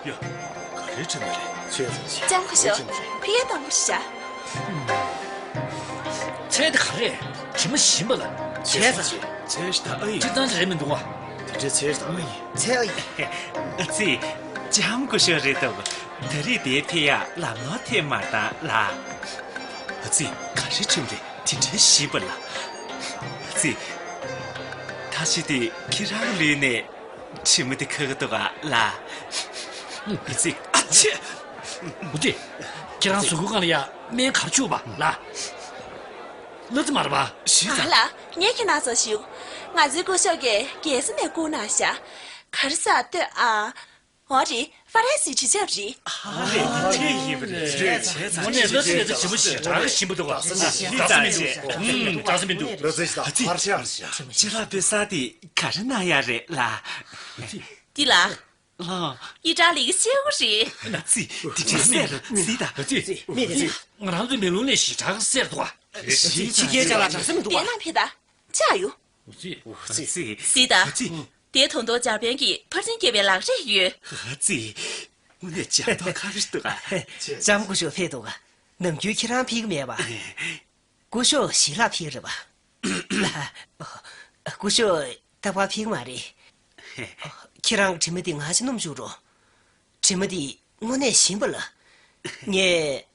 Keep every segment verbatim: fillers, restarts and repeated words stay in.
ཡ། ག་རེ་དྲན་པ་རེད། ལྕམ་སྐུ་ཞབས། ཕི་ཡ་དང་པོ་ཤ། ཚལ་དེ་ག་རེ། དྲི་མ་ཞིམ་པ་ལ། བྱས་ཙང་། ཚལ་ཞིག་ད་ཨ་ཡིན། སྤྱིར་བཏང་ཅི་རེད་མི་འདུག་བ། དེ་འདྲའི་ཚལ་ཞིག་ད་ཨ་ཡིན། ཚལ་ཨ་ཡིན། ཨ་ཙི། ལྕམ་སྐུ་ཞབས་རེད་འདུག་ད་རེས་དེའི་ཕི་ཡ་ལམ་ལྷོང་ཐེབས་མ་དང་ལ། ཨ་ཙི། ག་རེ་དྲན་པ་རེད། དེ་འདྲའི་ཞིམ་པ་ལ། ཨ་ཙི། ད་ཅི་དེ་ཁྱེད་རང་ལུས་ནས། དྲི་མ་དེ་ཁ་གི་འདུག་ག་ལ། ཨ་ཙི། ཨ་ཆེ། འོ་དེ། ཁྱེད་རང་གཟུགས་པོའི་སྒང་ལ་ཡ་སྨན་ག་རེ་བྱུག་པ་ལ། གླ་རྩི་མ་རེད་པ། ཞིག་ཨ་ལ། ངས་ཁྱེད་རང་ཚོ་ཞུ། ང་ཚོའི་སྐུ་ཞབས་ཀྱིས་རྒྱལ་ས་ནས་བསྐུར་གནང་ཤག་ག་རེ་ཟ་ལྟོས་ཨ། འོ་རེད། ཧྥ་རན་སིའི་དྲི་ཆབ་རེད། ཨ་རེད། དེ་འདྲས་ཡིན་པ་རེད། དངོས་གནས་གླ་རྩི་ལས་ཀྱི་ཞིམ་པོ་ཞེ་དྲག་ཞིམ་པོ་འདུག་ག་འདྲ་ས་མི་འདུག་ཨུམ། འདྲ་ས་མི་འདུག་གླ་རྩི་ཞིག་དང་ཕར་ཤ་ཨ་ཞིག་ཅི་ལ་བོད་ས་དེ་ག་རེ་གནང་ཡ་རེད་ལ། འདི་ལ། ལགས། ཡི་དྲག་ལི་གི་ཤེའུ་རེད། ན་ཙི། དེ་འདྲ་སེ་ལ་ཙི་ད། ཙི། མི་ཙི། ང་རང་ཚོའི་མེ་ལོང་ནས་ཞེ་དྲག་གི་སེར་འདུག་ག་ཕྱི་རྒྱལ་ཅ་ལག་འདྲ་ས་མི་འདུག་ག་དེ་ན་ཕེ་ད། ཅ་ཡོ། འོ་ཙི། འོ་ཙི། ཙི་ད། འོ་ཙི། དེ་ད་དུང་འཇར་པན་གྱི་ཕར་ཕྱིན་སྐྱེལ་བའི་ལག་རས་ཡོད། ཨ་ཙི། དངོས་གནས་འཇམ་ཐོག་ཁ་རི་འདུག་ག་ལྕམ་སྐུ་ཞབས་ཕེབས་འདུག་ག་ནམ་རྒྱུན་ཁྱེད་རང་ཕེབས་ཀྱི་མེད་པ། སྐུ་ཞབས་ཞི་ལྷག་ཕེབས་རེད་པ། སྐུ་ཞབས་རྟག་པར་ཕེབས་ཀྱི་མ་རེད། ཁྱེད་རང་གི་དྲི་མ་འདི་ང་ཅིག་སྣོམ་བཅུག་རོགས། དྲི་མ་འདི་དངོས་གནས་ཞིམ་པ་ལ། ངས་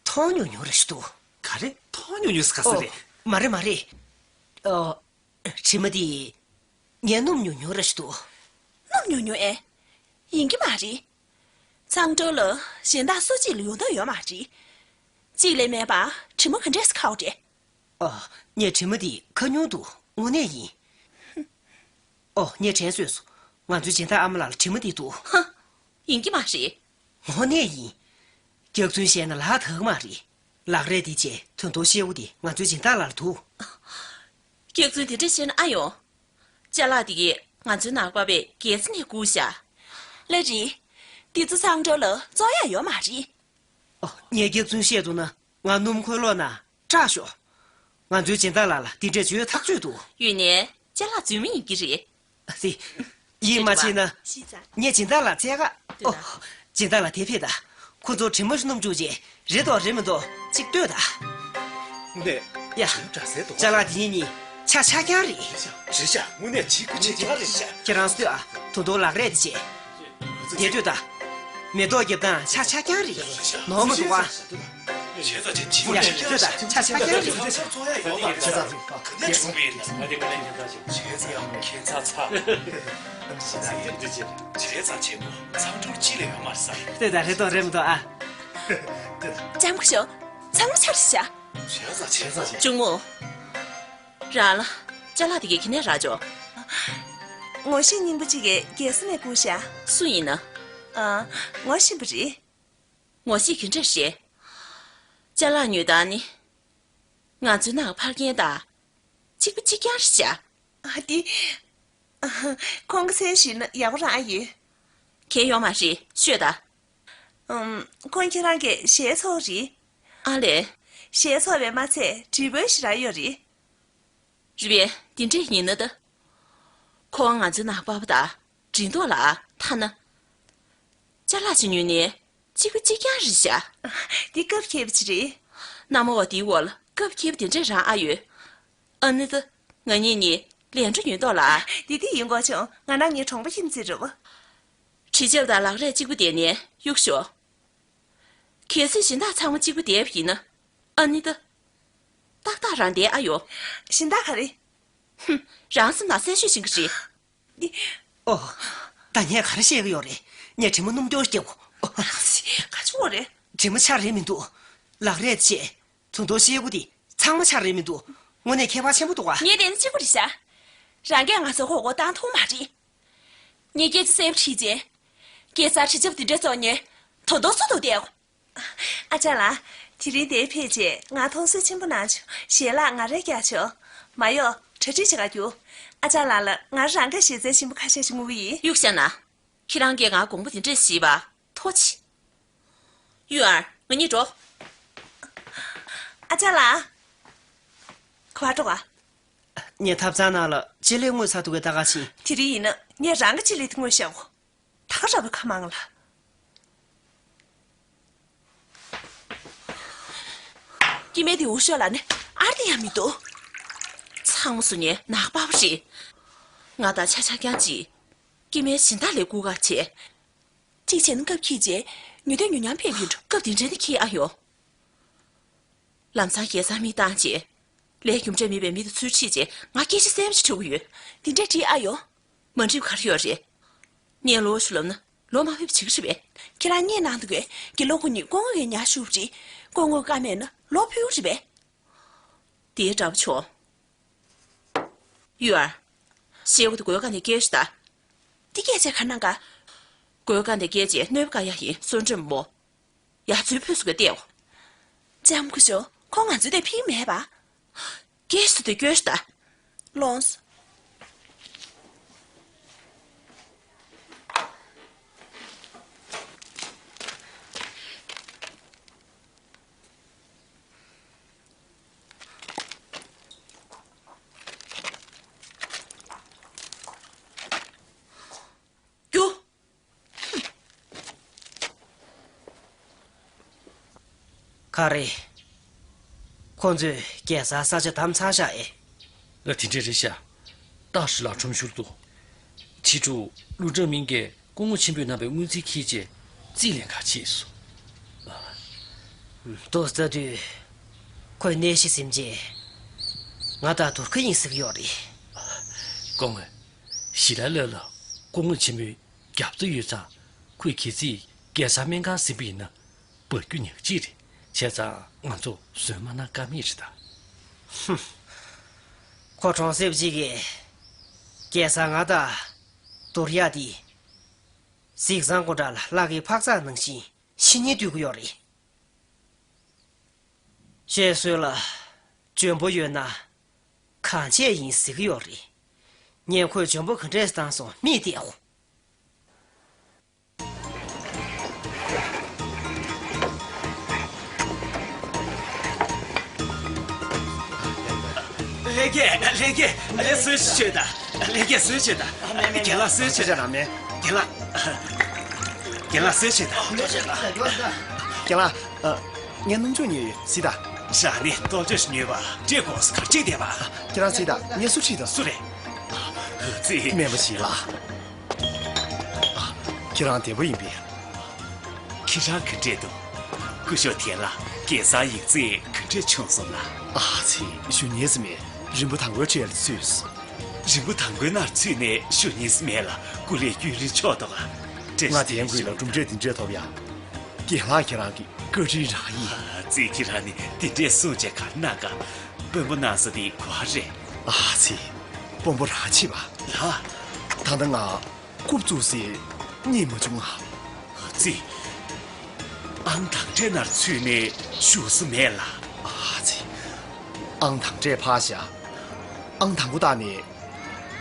མཐོང་མྱོང་མྱོང་ར་ཞིག་འདུག་ག་རེ། མཐོང་མྱོང་མྱོང་ཟེར་ག་ས་ཨོ། རེད། མ་རེད་མ་རེད། ཨོ། དྲི་མ་འདི་ངས་སྣོམ་མྱོང་མྱོང་ར་ཞིག་འདུག་སྣོམ་མྱོང་མྱོང་ཨེ། ཡིན་གྱི་མ་རེད། ཚང་ཀྲོའུ་ལ་གཞན་དག་སུ་གཅིག་ལ་ཡོང་ཐབས་ཡོད་མ་རེད། གཅིག་ལས་མེད་པ་དྲི་མ་ག་འདྲས་སེ་ཁ་བ་རེད། ཨོ། ངས་དྲི་མ་འདི་ཁ་མྱོང་འདུག་དངོས་གནས་ཡིན། ཨོ། ངས་དྲན་སོས་སོང་། ང་ཚོའི་སྦྱིན་བདག་ཨ་མ་ལགས་ལ་དྲི་མ་འདི་འདུག་ཧ། ཡིན་གྱི་མ་རེད། དངོས་གནས་ཡིན། སྐྱག་རྫུན་བཤད་ན་ལག་དག་གི་མ་རེད། ལག་རས་འདི་བྱས་ད་དུང་ཤེའུ་འདི་ང་ཚོའི་སྦྱིན་བདག་ལགས་ལ་འདུག་སྐྱག་རྫུན་དེ་འདྲ་བཤད་ན་ཨ་ཡོང་། ཅ་ལག་འདི་གས་ང་ཚོའི་ནང་པ་བས་རྒྱལ་ས་ནས་བསྐུར་ཤག་ལ་རེད། འདི་ཚོ་ཚང་ཀྲོའུ་ལ་བཙོང་ཡག་ཡོད་མ་རེད། ཨོ། ངས་སྐྱག་རྫུན་བཤད་འདུག་ན་ང་སྣུམ་འཁོར་ལོ་ན་སྐྲག་ཤོག་ང་ཚོའི་སྦྱིན་བདག་ལགས་ལ་འདི་འདྲས་བརྗོད་ཐག་ཆོད་འདུག་ཡུན་ནན་ཅ་ལག་རྫུན་མ་ཡིན་གྱི་རེད། ཨ་ཙི། ཡིད་མ་ཆེས་ན། ངས་སྦྱིན་བདག་ལགས་བཙལ་ག་ཨོ། སྦྱིན་བདག་ལགས་དེ་ཕེབས་ད། ཁོ་ཚོ་དྲི་མ་ཞིག་སྣོམ་བཅུག་རྗེས་རེད་དོ་རེད་མི་དོ་གཅིག་ལྟོས་ད། ནས། ཡ། དྲི་མ་འདྲ་ཟེར་དོ། ཅ་ལག་དེ་གཉིས་གཉིས་ཆ་ཆ་རྐྱང་རེད། རེད་ཤག་དངོས་གནས་གཅིག་པ་གཅིག་རྐྱང་རེད་ཤག་ཁྱེད་རང་ལྟོས་ཨ། ད་དུང་ལག་རས་དེ་བྱས། དེ་ལྟོས་ད། མེ་ཏོག་རྒྱབ་སྟངས་ཆ་ཆ་རྐྱང་རེད། ནོར་མ་འདུག་ཨ། བྱས་ཙང་ཆེ་ཆེ་ཡ། ལྟོས་ད་ཆ་ཆ་རྐྱང་རེད། བྱས་ཙང་ཁྱེད་ཚ་ཚ། བྱས་ཙང་ཁྱེད་ཚ་ཚ། བྱས་ཙང་ཆེ་མོ་ཚང་ཀྲོའུ་གཅིག་ལས་ཡོད་མ་རེད་ས། ལྟོས་ད་རེད་དོ་རེད་མི་དོ་ཨ། ལྕམ་སྐུ་ཞབས། ཚང་མ་ཆ་རེད་ཤག་བྱས་ཙང་བྱས་ཙང་བྱས། གཅུང་མོ། རང་ལ་ཅ་ལག་དེ་གས་ཁྱེར་ནས་རག་བྱུང་། ངོ་ཤེས་རྙིང་པ་གཅིག་གིས་རྒྱལ་ས་ནས་བསྐུར་ཤག་སུ་ཡིན་ན། ཨ། ངོ་ཤེས་པ་རེད། ངོ་ཤེས་ག་འདྲས་རེད། ཅ་ལག་ཉོས་སྟངས་ནི། ང་ཚོའི་ནང་ཕར་རྒྱན་དང་གཅིག་པ་གཅིག་རྐྱང་རེད་ཤག་ཨ་དེ། ཨ། ཁོང་གི་མཚན་ཞུས་ན་ཡག་པོ་རང་ཨ་ཡོད། གལ་ཡོད་མ་རེད་ཤོད་ད། ཨམ། ཁོང་ཁྱེད་རང་གི་ཞལ་ཚོགས་རེད། ཨ་ལས། ཞལ་ཚོགས་པས་མ་ཚད་བྲིས་འབུལ་ཞིག་རག་ཡོད་རེད། རེད་པས། དེ་འདྲས་ཡིན་ན་ད། ཁོང་ང་ཚོའི་ནང་པ་ཕ་དང་འགྲིག་མདོག་ལ་ཐ་ན། ཅ་ལག་ཅིག་ཉོས་ནས་གཅིག་པ་གཅིག་རྐྱང་རེད་ཤག་འདི་སྐབས་འཁེལ་བ་ཅིག་རེད། མནའ་མ་བ་འདིའི་འོག་ལ་སྐབས་འཁེལ་བ་དེ་འདྲས་རང་ཨ་ཡོད། ཨ་ནི་ད། ང་གཉིས་ནི་ལན་གྲུ་ཉོས་མདོག་ལ། འདི་འདི་ཡིན་གོ་བྱུང་། ང་རང་ངའི་གྲོང་པ་ཁྱིམ་མཚེས་རེད་བ། དྲི་ཆབ་དང་ལག་རས་གཅིག་པ་བསྡད་ནས་གཡུག་ཞོག་གལ་སྲིད་སྦྱིན་བདག་ཚང་མ་གཅིག་པ་བསྡད་པ་ཡིན་ན། ཨ་ནི་ད། ཏག་ཏག་རང་བསྡད་ཨ་ཡོ། སྦྱིན་བདག་ག་རེ། ཧུམ། རང་སེམས་ནང་གསལ་ཤོས་ཤིག་གི་རེད། འདི། ཨོ། ད་ངས་ག་རེ་བཤད་གི་ཡོད་རེད། ངས་དྲི་མ་སྣུམ་སྐྱོར་བརྒྱབ་གོ། ཨོ། ག་ཅི་འོ་རེད། དྲི་མ་ཆ་རེད་མི་འདུག་ལག་རས་བྱས། ད་དུང་ཤེལ་སྒོ་དེ་ཚང་མ་ཆ་རེད་མི་འདུག་དངོས་གནས་ཁྱད་པར་ཆེན་པོ་འདུག་ག་ངས་དེ་ནི་གཅིག་པུ་རེད་ཤག་རང་གིས་ང་ཚོ་མགོ་སྐོར་བཏང་ཐུབ་མ་རེད། ངས་སྐད་ཆ་གསལ་པོ་དྲིས་རྗེས། སྐྱེས་སར་དྲི་ཆབ་དེ་འདྲ་བཙོང་ནས་ད་དུང་སུ་འདུག་བསྡད། ཨ་ཅག་ལགས། དེ་རིང་འདིར་ཕེབས་རྗེས་ང་མཐོང་གསོལ་ཆེན་པོ་གནང་བྱུང་། ཞལ་ལག་ང་རས་བཀྱགས་ཆོག་མ་གཡོག་གྲ་སྒྲིག་བྱེད་ག་རྒྱུགས། ཨ་ཅག་ལགས་ལ་ང་རང་གི་ཞལ་རྩལ་ཆེན་པོ་ཁ་ཤས་ཤིག་མངོན་གྱི་ཡིན། གཡུག་བཞག་ན། ཁྱེད་རང་གིས་ང་དགོངས་པ་དེ་འདྲས་བཞེས་པ་ཐུགས་རྗེ་ཆེ། གཡུ་ཨར། ང་གཉིས་འགྲོ། ཨ་ཅག་ལགས། ག་པར་འགྲོ་ག་ངས་ཐབ་ཚང་ནང་ལ་ལྕེ་ལེབ་བརྔོས་ཚར་འདུག་གས། ད་ག་ཕྱིན། དེ་རིང་ཡིན་ན་ངས་རང་གི་ལྕེ་ལེབ་དེ་བརྔོས་བཞག་གོ་ད་ག་རང་གི་ཁ་མང་ལ། སྐྱེ་དམན་དེ་འུ་ཤོད་ལ་ནི་ཨར་ཏི་ཡང་མི་འདུག་ཚང་མ་སུ་ཉེ་ནག་པ་བ་རེད། ང་དང་ཆ་ཆ་རྐྱང་གཅིག་སྐྱེ་དམན་སྦྱིན་བདག་ལས་སྐུ་ག་བྱས། གཅིག་བྱས་ན་སྐབས་ཁྱེད་ཅེ་ཉུ་དེ་ཉུ་ཉམས་ཕེབས་ཡོད་འགྲོ། སྐབས་དེ་འདྲ་ནི་ཁྱེད་ཨ་ཡོང་། ལམ་སང་རྒྱལ་སར་མི་བཏང་རྗེས། ལས་རྒྱུ་འབྲས་མེད་པའི་མི་དེ་ཚུར་ཁྲིད་རྗེས་ང་སྐད་ཆ་གསལ་པོ་ཞིག་དྲི་དགོས་ཡོད། དེ་འདྲས་དྲིས་ཨ་ཡོང་། མ་འགྲིག་ག་རེ་ཡོད་རེད། ངས་ལོ་ཞུ་ལབ་ན་ལོ་མ་ཕེབས་བྱེད་ཀྱི་རེད་པས། ཁྱེད་རང་སྙན་གནང་འདུག་གས། དགེ་སློང་ཁོ་གཉིས་སྐུ་ངོ་གིས་ཉར་ཞུ་བ་རེད། སྐུ་ངོ་བཀའ་མེད་ན་ལོ་ཕུལ་གྱི་རེད་པས། དེའི་འདྲ་པོ་བྱུང་། ཡུལ་ཨར། ཤེལ་སྒོ་དེ་སྒོའི་ཁ་ནས་བཀལ་ཤོག་དང་། འདི་སྐད་ཆ་ག་གནང་ག་སྒོའི་ཁ་ནས་བཀལ་རྗེས་གནོད་པ་བཀག་ཡ་ཡིན། གསོན་ཁྲིམས་སྨོ། ཡ་ཚུལ་ཕུད་སུ་ག་བལྟས་འོ། ལྕམ་སྐུ་ཞབས་ཁོང་ང་ཚོའི་དེ་ཕིང་མེད་པ། སྐད་ཤུ་དེ་སྐྱོན་ཤུ་ད། ལོངས། རྒྱུ། ག་རེ། ཁོ་ཚོས་རྒྱལ་སར་ས་ཆ་བདམས་ཚར་ཤག་ཨེ། ལ་དེ་འདྲས་རེད་ཤག་སྟག་ཧྲི་ལ་ཁྲོམ་ཤུར་དུ། ཕྱི་དྲོ་ཀླུ་སྒྲུབ་སྨན་གྱིས་སྐུ་ངོ་ཆེན་པོའི་རྣམ་པའི་སྔོན་རྩིས་འཁྱེར་རྗེས་རྩིས་ལེན་གར་ཕྱིན་སོང་། ལྟོ་ཟ་དུས་ཁོས་གནས་གཞི་ཟིན་རྗེས་ང་དང་དུར་ཁ་ཡིན་ཟེར་གྱི་ཡོད་རེད། སྐུ་ངོ། ཞི་ལ་ལ་ལ་སྐུ་ངོ་ཆེན་པོའི་རྒྱབ་ཏུ་ཡོད་ཙང་ཁོས་གལ་སྲིད་རྒྱལ་སར་སྨན་ཁང་ཟིན་པ་ཡིན་ན་འབག་རྒྱུ་ཉག་གཅིག་རེད། བྱས་ཙང་ང་ཚོ་བཟོད་མ་གནང་ཀ་མེད་རེད་ད། ཧུམ། ཁོ་གྲོང་གསེབ་གཅིག་གིས་རྒྱལ་སར་ང་དང་དུར་ཡག་དེ་གཟིགས་ཚང་སྐུ་དྲག་ལ་གླ་ཁའི་འཕག་འཚག་ནང་བཞིན་ཤི་ཉེན་སྡོད་ཀྱི་ཡོད་རེད། བཤད་སྲོལ་ལ་འཇོན་པོ་ཡོད་ན་གང་བྱས་ཡིན་ཟེར་གྱི་ཡོད་རེད། ངས་ཁོས་འཇོན་པོ་ག་འདྲས་བཏང་སོང་མིག་བལྟས་ཨོ། ལྷན་རྒྱས། ལྷན་རྒྱས། ལྷན་རྒྱས་གསོལ་ཇ་མཆོད་དང་། ལྷན་རྒྱས་གསོལ་ཇ་མཆོད་དང་། རྒན་ལགས་གསོལ་ཇ་མཆོད་དང་། རྒན་ལགས། རྒན་ལགས་གསོལ་ཇ་མཆོད་དང་། རྒན་ལགས། ངས་སྣུམ་ཆུ་ཉོས་ཡོད། སི་ད། ཞག་ནི་ལྟོ་ཆས་ཉོས་པ་འདྲེ་གོང་ས་གར་ཅིག་བསྡད་པ། ཁྱེད་རང་སི་ད་ངས་སུ་ཁྲིད་དང་། སུ་རེད། ཙི། སྨན་པ་ཞིག་ལ། ཁྱེད་རང་བདེ་པོ་ཡིན་པས། ཁྱེད་རང་ག་འདྲས་འདུག་སྐུ་ཞབས་དེ་ལ་རྒྱལ་སར་ཡིག་ཚད་ག་འདྲས་བྱུང་སོང་ལ། ཨ་ཙི། ཞུ་ཉེས་སི་མེད། རིན་པོ་དང་པོའི་གྲས་ལ་ཚུད། རིན་པོ་དང་པོའི་ནང་ཚུད་ནས་ཞུ་ཉེས་སི་མེད་ལ་སྐུ་ལས་རྒྱུན་རིང་ཆོག་འདུག་ག་ང་དེ་ཡང་ཁུལ་ལ་གྲུབ་འབྲས་འདི་འདྲས་ཐོབ་ཡ། རྒན་ལགས་ཁྱེད་རང་གི་བཀའ་དྲིན་རང་ཡིན། ཨ་ཙི། ཁྱེད་རང་ནི་དེ་འདྲས་གསུང་བྱས་ག་རེ་གནང་ག་དཔོན་པོ་གནང་ས་དེ་ག་རེད། ཨ་ཙི། དཔོན་པོ་རང་བྱེད་པ། ལགས། ད་ལྟ་ང་རྐུབ་བཙུགས་སའི་གཉིད་མ་བྱུང་ང་། ཨ་ཙི། ཨང་དང་འབྲས་ནང་ཚུད་ནས་བཞུགས་ས་མེད་ལ། ཨ་ཙི། ཨང་དང་འབྲས་ཕར་བཞག་ཨང་དང་པོ་བཏགས་ནས་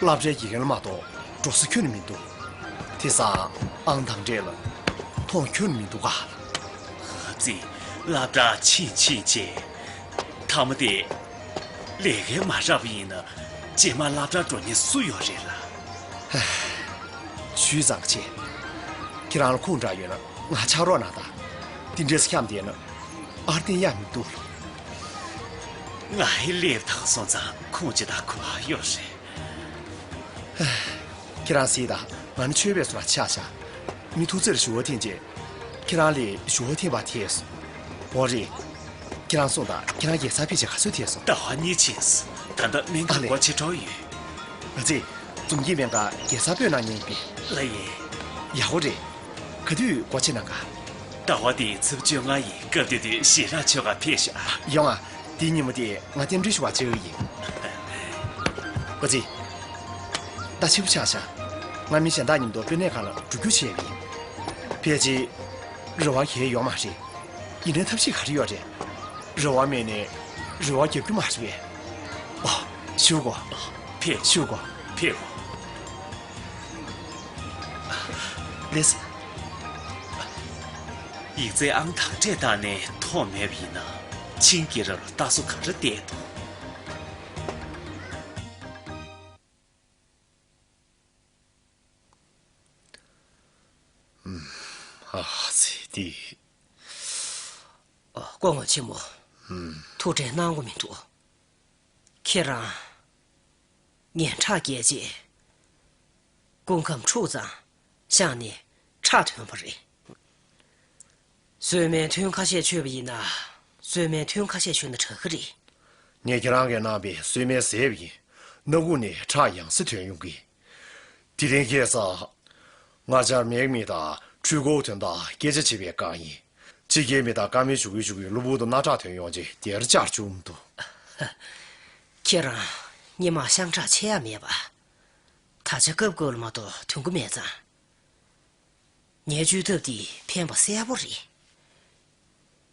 སློབ་གྲྭའི་དགེ་རྒན་ལ་མ་གཏོགས་འགྲོ་ས་ཁྱོན་ནས་མི་འདུག་དེ་སང་ཨང་དང་འབྲས་ལ་མཐོང་ཁྱོན་ནས་མི་འདུག་ག་ཨ་ཙི། སློབ་གྲྭ་ཕྱིན་ཕྱིན་བྱས། མཐའ་མ་དེ་ལས་ཀ་མ་རག་པ་ཡིན་ན་རྗེས་མ་སློབ་གྲྭར་འགྲོ་མཁན་སུ་ཡོད་རེད་ལ། ཞུས་ཙང་ཆེ། ཁྱེད་རང་ལ་ཁུངས་དྲག་ཡོད་ན་ང་ཆགས་རོགས་གནང་དང་། འདི་འདྲས་འཁྱམས་བསྡད་ན་ཨར་ཏེ་ཡག་མི་འདུག་ང་ཧི་ལེབ་དང་སོང་ཙང་ཁུངས་ཅི་དང་གོ་བ་ཡོད་རེད། ཁྱེད་རང་གཟིགས་དང་། ང་ནི་ཆོས་པའི་སུ་ར་ཆགས་ཤག་མི་ཐུག་ཚེར་ཞུ་བ་འཐེན་རྗེས། ཁྱེད་རང་ལས་ཞུ་བ་འཐེན་པ་ཐེས། འོ་རེད། ཁྱེད་རང་སོང་དང་ཁྱེད་རང་རྒྱལ་སར་ཕེབས་ཆེད་ག་ཚོད་ཐེས་སོང་། ཟླ་བ་གཉིས་ཕྱིན་སོང་། ད་ལྟ་སྨན་ཁང་སྒོ་ཕྱེ་འགྲོ་ཡོད། ཨ་ཙི། འཛོམས་སྐྱིད་སྨན་ཁང་རྒྱལ་སར་སྤོས་གནང་མཁན་ཡིན་པས། ལགས་ཡིན། ཡག་པོ་རེད། ག་དུས་སྒོ་ཕྱེ་གནང་ག་ཟླ་བ་འདིའི་ཚེས་བཅོ་ལྔ་ཡིན། སྐབས་དེ་དུས་ཞེ་དྲག་ཆོ་ག་ཕེབས་ཤག་ཡོང་ང་། དེའི་ཉིན་མོ་དེ་ང་རྟེན་འབྲེལ་ཞུ་བར་བཅར་གི་ཡིན། ཨ་ཙི། ད་ཕྱི་པོ་ཆགས་ཤག་ང་མི་གཞན་དག་མཉམ་དུ་སྤོས་སྣེ་ཁང་ལ་འགྲོ་རྒྱུ་བྱས་པ་ཡིན། ཕལ་ཆེར་རེ་བ་གང་ཡང་ཡོད་མ་རེད། ཡིན་ནའི་ཐབས་ཤེས་ག་རེ་ཡོད་རེད། རེ་བ་མེད་ནའི་རེ་བ་རྒྱབ་རྒྱུ་མ་རེད་པས། ཨོ། ཞུ་གོ་ཕེབས། ཞུ་གོ་ཕེབས། ལེས། ཡིག་ཚད་ཨང་དང་འབྲས་བཏང་ནས་མཐོང་མེད་པ་ཡིན་ན། ཆིང་གི་ར་ལ་ལྟ་སོ་ག་རེ་བལྟས་འདུག་ཨ་ཙི། འདི། ཨ། སྐུ་ངོ་ཆེན་མོ། ཐུགས་ཁྲལ་གནང་དགོས་མི་འདུག་ཁྱེད་རང་ངན་ཁྲག་བརྒྱལ་རྗེས། སྐུ་ཁམས་འཁྲུགས་ཙང་ཤངས་ནས་ཁྲག་ཐོན་པ་རེད། གསོལ་སྨན་ཐུན་ཁ་ཤས་མཆོད་པ་ཡིན་ན། གསོལ་སྨན་ཐུན་ཁ་ཤས་མཆོད་ན་དྲག་གི་རེད། ངས་ཁྱེད་རང་གིས་གནང་བའི་གསོལ་སྨན་བཟས་པ་ཡིན། སྣ་ཁུག་ནས་ཁྲག་ཡང་སེ་ཐོན་ཡོང་གི། དེ་རིང་ཁ་སང་། ང་ཆར་མེད་མི་དང་འཕྲུལ་འཁོར་དོན་དག་སྐད་ཆ་བྱེད་པའི་སྒང་ཡིན། ཕྱི་རྒྱལ་མི་དང་བཀའ་མོལ་ཞུ་གི་ཞུ་གི་གློ་བུར་དུ་རྣག་ཁྲག་ཐོན་ཡོང་རྗེས་དེར་བཅར་བཅུག་མི་འདུག་ཁྱེད་རང་སྔོན་མ་ཤངས་ཁྲག་ཆད་ཡ་མེད་པ། ད་ཆ་སྐབས་སྐབས་ལ་མ་གཏོགས་ཐོན་གི་མེད་ཙང་། ངའི་བཅོས་ཐབས་འདི་ཕན་པ་གསལ་པོ་རེད།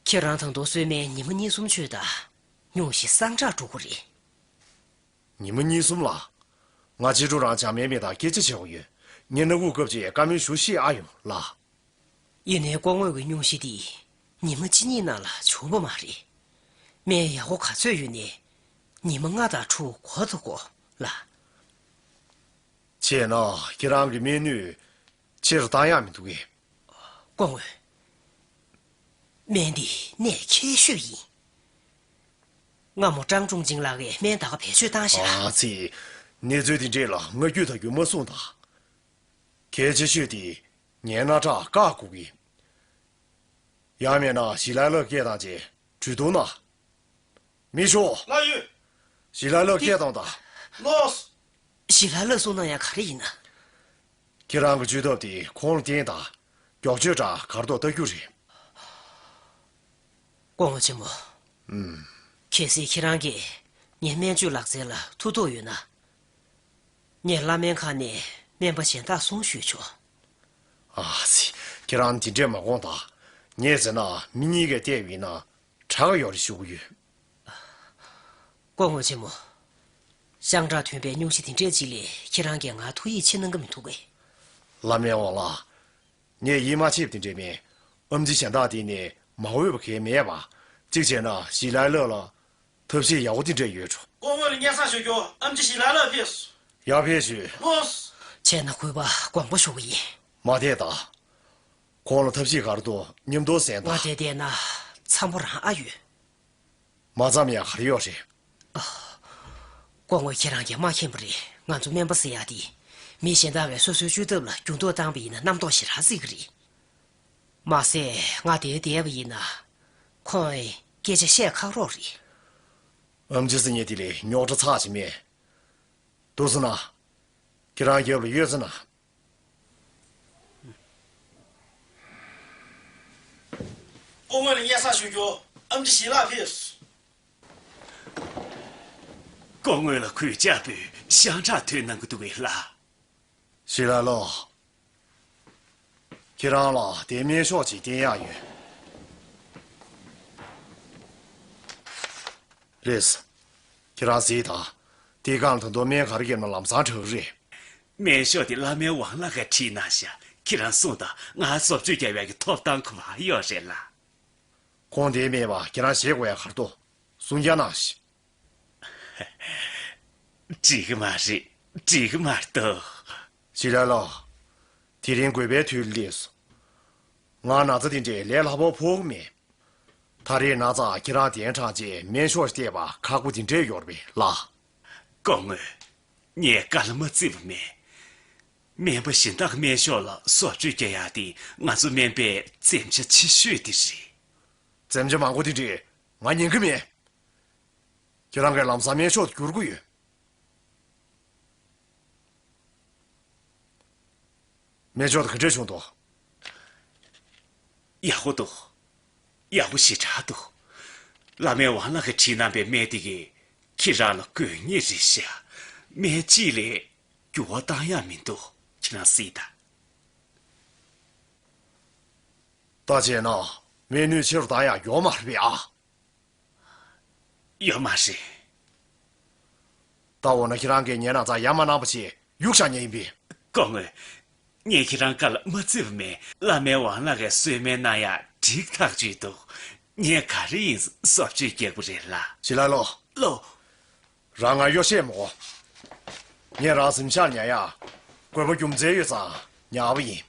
ཁྱེད་རང་ད་དུང་གསོལ་སྨན་ཉི་མ་གཉིས་གསུམ་མཆོད་དང་། སྙུང་གཞི་སངས་དྲག་འགྲོ་གི་རེད། ཉི་མ་གཉིས་གསུམ་ལ། ང་ཕྱི་དྲོ་རང་འཇར་མན་མི་དང་སྐད་ཆ་བྱེད་དགོས་ཡོད། ངས་སྣ་ཁུག་བཀབ་རྗེས་བཀའ་མོལ་ཞུ་ཤེས་ཨ་ཡོང་ལགས། ཡིན་ནའི་སྐུ་ངོ་གི་སྙུང་གཞི་འདི་ཉི་མ་གཅིག་གཉིས་ནང་ལ་བྱུང་བ་མ་རེད། སྨན་ཡག་པོ་ག་ཚོད་ཡོད་ནའི་ཉི་མ་ལྔ་དང་དྲུག་འགོར་དུ་འགོར་ལགས། བྱས་ན་ཁྱེད་རང་གི་སྨན་ནུས་ཆེ་རུ་བཏང་ཡག་མི་འདུག་གས། སྐུ་ངོ། སྨན་འདི་གནད་ཁྱད་ཤོས་ཡིན། སྔ་མོ་ཀྲང་ཀྲུང་ཅིང་ལགས་ཀྱིས་སྨན་ད་ག་བེད་སྤྱོད་བཏང་ཤག་ཨ་ཙི། གནས་ཚུལ་འདི་འདྲས་ལ་ང་རྒྱུས་ཐག་རྒྱུ་མ་གསུངས་དང་། གལ་ཆེ་ཤོས་དེ་ངའི་རྣག་ཁྲག་བཀག་དགོས་ཀྱི། ཡང་མིན་ན་ཞི་ལའི་ལའི་སྐད་བཏང་རྗེས་གྲོས་བསྡུར་གནང་། མི་ཤོག་ལགས་ཡོད། ཞི་ལའི་ལའི་སྐད་བཏང་དང་། ལགས། ཞི་ལའི་ལའི་གསུང་ན་ཡང་ག་རེ་ཡིན་ན། ཁྱེད་རང་གི་བཅོས་ཐབས་དེ་ཁོང་ལ་བསྟན་དང་། མགྱོགས་བཅོས་དང་གར་ཐོག་ལྟ་རྒྱུ་རེད། སྐུ་ངོ་ཆེན་མོ། ཨུམ། གལ་སྲིད་ཁྱེད་རང་གིས་ངའི་སྨན་བཅོས་ལག་རྩལ་ལ་ཐུགས་གཏོགས་ཡོད་ན། ངས་བླ་སྨན་ཁང་ནས་སྨན་པ་གཞན་དག་གསུང་ཞུས་ཆོག་ཨ་ཙི། ཁྱེད་རང་འདི་འདྲས་མ་དགོངས་དང་། ངས་ཟེར་ན་མི་གཉིས་ཀས་བལྟས་པ་ཡིན་ན་དྲག་ག་ཡོད་རེད་ཞུ་གི་ཡོད། སྐུ་ངོ་ཆེན་མོ། ཤངས་ཁྲག་ཐོན་པའི་སྙུང་གཞི་དེ་འདྲས་ཅིག་ལས་ཁྱེད་རང་གིས་ང་ཐུགས་ཡིད་ཆེས་གནང་གི་མི་འདུག་གས། བླ་སྨན་ཝང་ལགས། ངས་ཡིད་མ་ཆེས་པ་དེ་འདྲས་མིན། ཨེམ་ཆི་གཞན་དག་དེ་ནས་མ་འོས་པ་གང་ཡང་མེད་པ། གཅིག་བྱས་ན་ཞི་ལའི་ལའི་ལ་ཐབས་ཤེས་ཡག་པོ་དེ་འདྲས་ཡོད་འགྲོ། སྐུ་ངོ་ལ་སྙན་སེང་ཞུ་རྒྱུ། ཨེམ་ཆི་ཞི་ལའི་ལའི་ཕེབས་སོང་། ཡར་ཕེབས་ཞུ། ལགས། བྱས་ན་གུས་པ་དགོངས་པ་ཞུ་གི་ཡིན། མ་བསྡད་དང་། ཁོང་ལ་ཐབས་ཤེས་ག་རེ་འདུག་མཉམ་དུ་གསན་དང་། ང་བསྡད་བསྡད་ན་འཚམ་པོ་རང་ཨ་ཡོད། མ་འཚམ་ཡང་ག་རེ་ཡོད་རེད། སྐུ་ངོ་ཁྱེད་རང་གིས་མ་མཁྱེན་པ་རེད། ང་ཚོ་སྨན་པ་ཟེར་ཡག་དེ། མི་གཞན་དག་གིས་སོ་སོའི་བཅོས་ཐབས་ལ་འགྱུར་ལྡོག་བཏང་བ་ཡིན་ན་རྣམ་རྟོག་ཞེ་དྲག་སྲིད་ཀྱི་རེད། མ་ཟད་ང་དེར་བསྡད་པ་ཡིན་ན། ཁོང་གིས་སྐད་ཆ་བཤད་ཁག་པོ་རེད། ཨེམ་ཆི་ཟེར་མཁན་དེ་ལས་རྙོག་དྲ་ཚ་ཅིག་མེད། འདུག་སེ་ན། ཁྱེད་རང་རྒྱབ་ལ་ཡོད་ཟེར་ན། སྐུ་ངོ་ལ་སྙན་སེང་ཞུ་རྒྱུ། ཨེམ་ཆི་ཞི་ལའི་ཕེབས་སོང་། སྐུ་ངོ་ལ་གུས་ཕྱག་འབུལ། ཤངས་ཁྲག་ཐོན་གནང་གི་འདུག་གས་ལགས། ཞི་ལའི་ལའི། ཁྱེད་རང་ལ་དེ་སྨན་ཤོག་ཅིག་བསྟན་ཡག་ཡོད། རེད། ཁྱེད་རང་གཟིགས་དང་། དེའི་སྒང་ལ་ད་དུང་སྨན་ག་རེ་བརྒྱབ་ན་ལམ་སང་དྲག་གི་རེད། སྨན་ཤོག་དེ་བླ་སྨན་ཝང་ལགས་ཀྱིས་བྲིས་གནང་ཤག་ཁྱེད་རང་གསུངས་དང་། ང་བཟོ་བཅོས་རྒྱག་ཡག་གི་ཐོབ་ཐང་ག་པར་ཡོད་རེད་ལགས། ཁོང་དེར་མེད་པ་ཁྱེད་རང་ཞེད་དགོས་ཡག་ག་རེ་འདུག་གསུང་རྒྱག་གནང་ཞིག་འགྲིག་གི་མ་རེད། འགྲིག་གི་མ་གཏོགས། ཞི་ལའི་ལའི། དེ་རིང་དགོས་པའི་དུས་ལ་སླེབས་སོང་། ང་ན་ཚ་དེ་འདྲས་ལས་སླ་པོ་ཕོག་གི་མེད། ད་རེས་ན་ཚ་ཁྱེད་རང་གདན་དྲངས་རྗེས་སྨན་ཤོག་བལྟས་པ་ཁག་པོ་དེ་འདྲས་ཡོད་རེད་པས་ལགས། སྐུ་ངོ། ངས་བཀའ་ལ་མ་བརྩིས་པ་མེད། སྨན་པ་གཞན་དག་གི་སྨན་ཤོག་ལ་བཟོ་བཅོས་རྒྱག་ཡག་དེ་ང་ཚོ་སྨན་པའི་བཙན་ཆ་ཆེ་ཤོས་དེ་རེད། བཙན་ཆ་མང་པོ་དེ་འདྲས་ང་ཉན་གི་མེད། ཁྱེད་རང་གིས་ལམ་སང་སྨན་ཤོག་ཏུ་བསྒྱུར་དགོས་ཡོད། སྨན་ཤོག་དེ་ག་འདྲས་བྱུང་འདུག་ཡག་པོ་འདུག་ཡག་པོ་ཞེ་དྲག་འདུག་བླ་སྨན་ཝང་ལགས་ཀྱིས་བྲིས་གནང་པའི་སྨན་དེ་གིས་ཁྱེད་རང་ལ་དགོས་ངེས་རེད་ཤག་སྨན་གཅིག་ལས་འགྱུར་བ་བཏང་ཡག་མི་འདུག་ཁྱེད་རང་གཟིགས་དང་། ད་བྱས་ན་སྨན་ནུས་ཆེ་རུ་བཏང་ཡག་ཡོད་མ་རེད་པས་ཨ། ཡོད་མ་རེད། ད་འོ་ན་ཁྱེད་རང་གིས་ངའི་ན་ཚ་ཡ་མ་བཏང་བ་བྱས་གཡུག་བཞག་མཁན་ཡིན་པས། སྐུ་ངོ། ངས་ཁྱེད་རང་བཀའ་ལ་མ་བརྩིས་པ་མེད། བླ་སྨན་ཝང་ལགས་ཀྱིས་གསོལ་སྨན་གནང་ཡག་འགྲིག་ཐག་ཆོད་འདུག་ངས་ག་རེ་ཡིན་བཟོ་བཅོས་རྒྱག་པ་རེད་ལགས། ཞི་ལའི་ལའི། ལགས། རང་ང་གཡོ་བཤད་མི་དགོས། ངས་རང་གཟིམ་ཤག་ཉར་ཡག་དགོས་པ་རྒྱུ་མཚན་ཡོད་ཙང་ཉར་བ་ཡིན།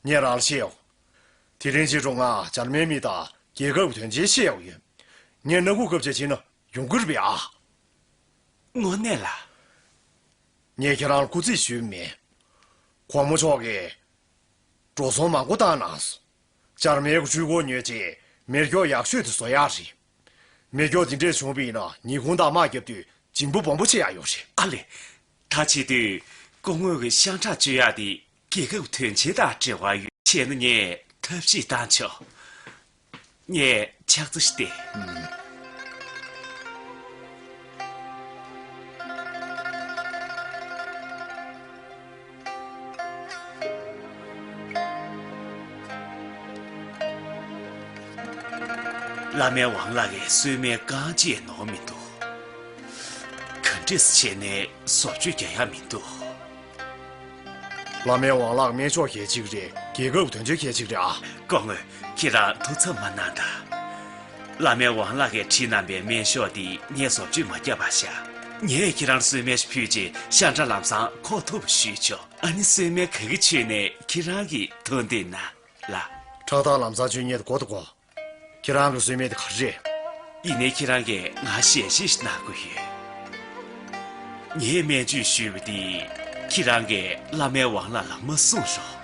ངས་རང་ལ་བཤད་ཡོད། དེ་རིང་ཕྱི་དྲོ་ང་འཇར་མན་མི་དང་ རྒྱལ་ཁབ་ཀྱི་དོན་ཆེན་བཤད་ཡོང་གི་ཡོད། ངས་སྣ་ཁུག་བཀབ་བྱས་ཕྱིན་ན་ཡོང་གི་རེད་པས་ཨ། དངོས་གནས་ལ། ངས་ཁྱེད་རང་ལ་སྐུ་རྩིས་ཞུས་པ་མིན། གོང་མ་མཆོག་གིས་འགྲོ་སོང་མང་པོ་བཏང་གནང་སོང་། འཇར་མན་གྱི་འཕྲུལ་འཁོར་ཉོས་རྗེས་མེ་སྒྱོགས་ཡག་ཤོས་དེ་བཟོ་ཡག་རེད། མེ་སྒྱོགས་དེ་འདྲས་བྱུང་བ་ཡིན་ན་ཉི་ཧོང་དང་དམག་བརྒྱབ་དུས་འཇིང་པོ་སྦོམ་པོ་ཆགས་ཡག་ཡོད་རེད། ཨ་ལེ། ད་བྱེད་དུས་སྐུ་ངོ་གི་ཤ་ཁྲག་གཅོད་ཡག་དེ་རྒྱལ་ཁབ་དོན་ཆེན་དང་འབྲེལ་བ་ཡོད། བྱས་ན་ངས་ཐབས་ཤེས་བཏང་ཆོག་ངས་ཕྱག་འཚལ་ཞུ་སྟེ། བླ་མའི་ཝང་ལགས་ཀྱིས་གསོལ་སྨན་རྐང་གཅིག་ནོར་མི་འདུག་ག་འདྲས་བྱས་ནས་བཟོ་བཅོས་རྒྱག་ཡག་མི་འདུག་བླ་མའི་ཝང་ལགས་སྨན་མཆོག་གལ་ཆེ་གི་རེད། རྒྱལ་ཁབ་དོན་ཆེན་གལ་ཆེ་གི་རེད་ཨ། སྐུ་ངོ། ཁྱེད་རང་ཐུགས་འཚབ་མ་གནང་དང་། བླ་མའི་ཝང་ལགས་ཀྱིས་བྲིས་གནང་པའི་སྨན་ཤོག་འདི་ངས་བཟོ་བཅོས་མ་བརྒྱབ་པ་བཞག་ངས་ཁྱེད་རང་ལ་གསོལ་སྨན་ཞིག་ཕུལ་རྗེས་ཤ་ཁྲག་ལམ་སང་འཁོར་ཐུབ་པ་ཞུས་ཆོག་ཨ་ནི་གསོལ་སྨན་ག་གི་མཆོད་ནས་ཁྱེད་རང་གིས་ཐུགས་འདི་གནང་ལ། ཁྲག་རྟགས་ལམ་སང་མཆོད་མཁན་དེ་གོ་དང་གོ། ཁྱེད་རང་གི་གསོལ་སྨན་དེ་ག་རེ་རེད། ཡིན་ནའི་ཁྱེད་རང་གིས་ང་ཞལ་བཞེས་ཤིག་གནང་དགོས་ཡོད། ངས་སྨན་བཅོས་ཞུས་པ་འདི་ཁྱེད་རང་གིས་བླ་མའི་ཝང་ལགས་ལ་མ་གསུངས་རོགས།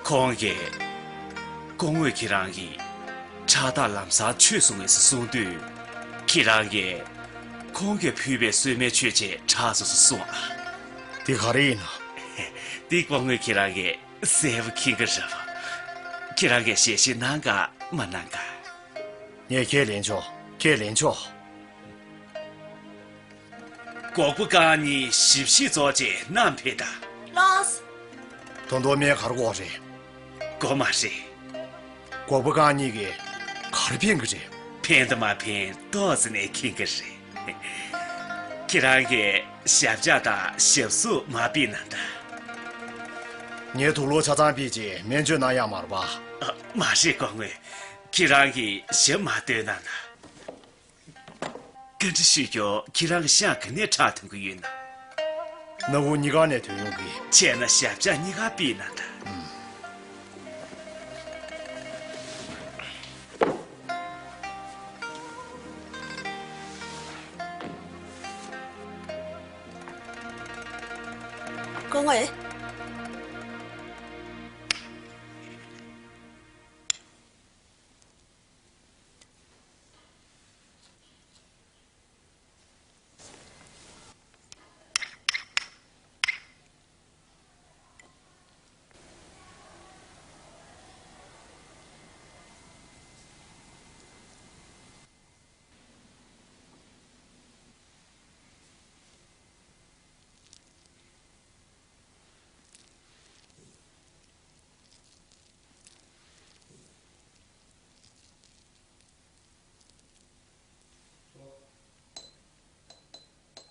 ཁོང་གིས། སྐུ་ངོ་ཁྱེད་རང་གིས་ཁྲག་རྟགས་ལམ་སང་ཆོད་སོང་ངས་གསུངས་དུས། ཁྱེད་རང་གིས་ཁོང་གིས་ཕུལ་བའི་གསོལ་སྨན་མཆོད་བྱས་དྲག་སོང་གསུངས་ཨ། དེ་ག་རེ་ཡིན་ན། འདི་སྐུ་ངོ་ཁྱེད་རང་གིས་གསལ་པོ་མཁྱེན་གྱི་རེད་པ། ཁྱེད་རང་གིས་ཞལ་བཞེས་གནང་ག་མ་གནང་ག་ངས་ཁས་ལེན་ཆོག་ཁས་ལེན་ཆོག་འགོག་པ་རྐང་གཉིས་ཞིབ་བཤེར་རྫོགས་རྗེས་བསྣམས་ཕེབས་དང་། ལགས་སོ། ད་དུང་སྨན་ག་རེ་དགོས་རེད། དགོས་མ་རེད། འགོག་པ་རྐང་གཉིས་ཀྱིས་ག་རེ་ཕན་གྱི་རེད། ཕན་དང་མ་ཕན་ཏོག་ཙམ་ནས་མཁྱེན་གྱི་རེད། ཁྱེད་རང་གིས་ཞབས་བཅགས་དང་ཞབས་བསུ་མ་ཕུལ་ན་འདྲ། ངས་དུག་སློག་ཆ་ཚང་ཕུལ་རྗེས་སྨན་བཅོས་གནང་ཡག་མ་རེད་པ། ཨ། མ་རེད་སྐུ་ངོ། ཁྱེད་རང་གིས་ཞབས་མ་བཏོན་ན་འདྲ། བཀའ་འདྲི་ཞུ་རྒྱུ། ཁྱེད་རང་གི་ཤ་ག་ནས་ཁྲག་ཐོན་གྱི་ཡོད་ན། སྣ་བུག་གཉིས་ཀ་ནས་ཐོན་ཡོང་གི། བྱས་ན་ཞབས་བཅགས་གཉིས་ཀ་ཕུལ་ན་འདྲ། སྐུ་ངོ།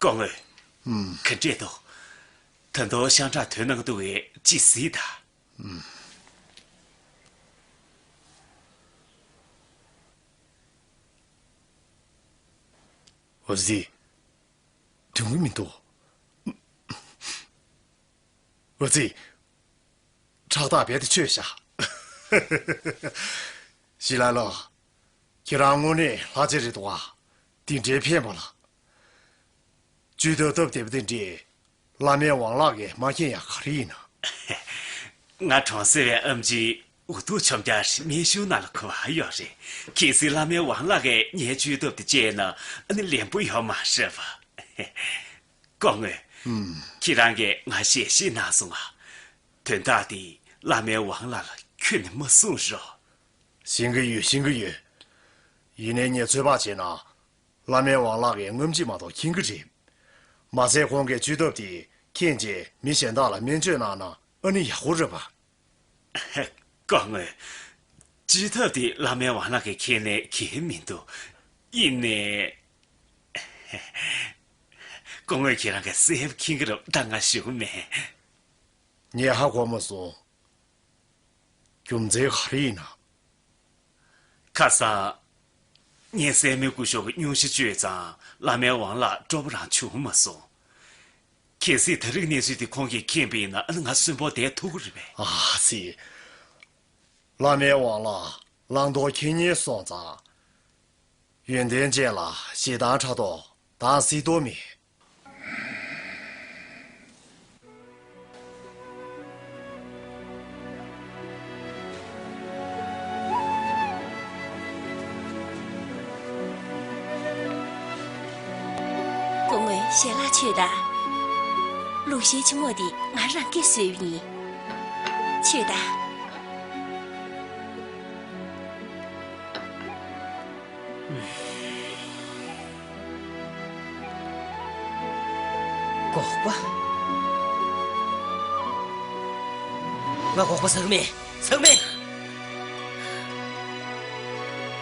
སྐུ་ངོ། ཨུམ། ག་འདྲས་འདུག་ད་དུང་ཤ་ཁྲག་ཐོན་གནང་འདུག་གས་ཅིག་གཟིགས་དང་། ཨུམ། འོ་ཙི། དོན་གྱི་མི་འདུག་འོ་ཙི། ཁྲག་རྟགས་རྦད་དེ་ཆོད་ཤག་ཞི་ལ་ལོ། ཁྱེད་རང་དངོས་གནས་ལྷ་རྗེ་རེད་འདུག་ག་དེ་འདྲའི་ཕན་པ་ལ། བཅོས་ཐབས་སྟབས་བདེ་པོ་དེ་འདྲས་བླ་མའི་ཝང་ལགས་ཀྱིས་མ་མཁྱེན་ཡག་ག་རེ་ཡིན་ན། ང་གྲོང་གསེབ་པའི་ཨེམ་ཆི་འུ་ཐུག་ཆོམ་རྒྱག་རེད། སྨན་གཞུང་ནང་ལ་གོ་བ་ཡོད་རེད། གལ་སྲིད་བླ་མའི་ཝང་ལགས་ཀྱིས་ངའི་བཅོས་ཐབས་དེ་སྤྱད་ན་ཨ་ནི་ལན་པོ་ཡོད་མ་རེད་པ། སྐུ་ངོ། ཨུམ། ཁྱེད་རང་གིས་ང་ཞལ་བཞེས་གནང་སོང་ང་། དོན་དག་དེ་བླ་མའི་ཝང་ལགས་ལ་ཁྱོན་ནས་མ་གསུངས་རོགས། ཤེས་ཀྱི་ཡོད། ཤེས་ཀྱི་ཡོད། ཡིན་ནའི་ངས་ཚོད་དཔག་བྱས་ན། བླ་མའི་ཝང་ལགས་ཀྱིས་སྔོན་ཆད་མ་གཏོགས་མཁྱེན་གྱི་རེད། མ་ཟད་ཁོང་གིས་བཅོས་ཐབས་དེ་མཁྱེན་རྗེས་མི་གཞན་དག་ལ་སྨན་བཅོས་གནང་ན་ཨ་ནི་ཡག་པོ་རེད་པ། སྐུ་ངོ། བཅོས་ཐབས་དེ་བླ་མའི་ཝང་ལགས་ཀྱིས་མཁྱེན་ནས་ཁྱད་མི་འདུག་ཡིན་ནའི། སྐུ་ངོ་ཁྱེད་རང་གིས་གསལ་པོ་མཁྱེན་གྱི་རེད་པ། ད་ང་ཞུ་གི་མེད། ངས་ཧ་གོ་མ་སོང་། རྒྱུ་མཚན་ག་རེ་ཡིན་ན། ཁ་སང་། ངས་སྲས་མོའི་སྐུ་ཞབས་ཀྱི་སྙུང་གཞི་བཅོས་ཙང་བླ་མའི་ཝང་ལགས་སྤྲོ་པོ་རང་བྱུང་མ་སོང་། གལ་སྲིད་ད་རེས་གནས་ཚུལ་དེ་ཁོང་གིས་མཁྱེན་པ་ཡིན་ན་ཨ་ནི་ང་གསོན་པོ་བསྡད་ཐུབ་ཀྱི་རེད་པས། ཨ་ཙི། བླ་མའི་ཝང་ལགས་ བླང་དོར་ཁྱེད་གཉིས་སོང་ཙང་། ཡོན་ཏན་ཅན་ལ་ཞེ་སྡང་ཕྲག་དོག་དང་སྲིད་དོ་མེད། སྐུ་ངོ་ཞལ་ལག་མཆོད་དང་། ལུག་ཤའི་ཆུ་མོག་འདི་ང་རང་གིས་བཟོས་པ་ཡིན། མཆོད་དང་། སྒོག་པ། ང་སྒོག་པ་ཟ་གི་མེད། ཟ་གི་མེད།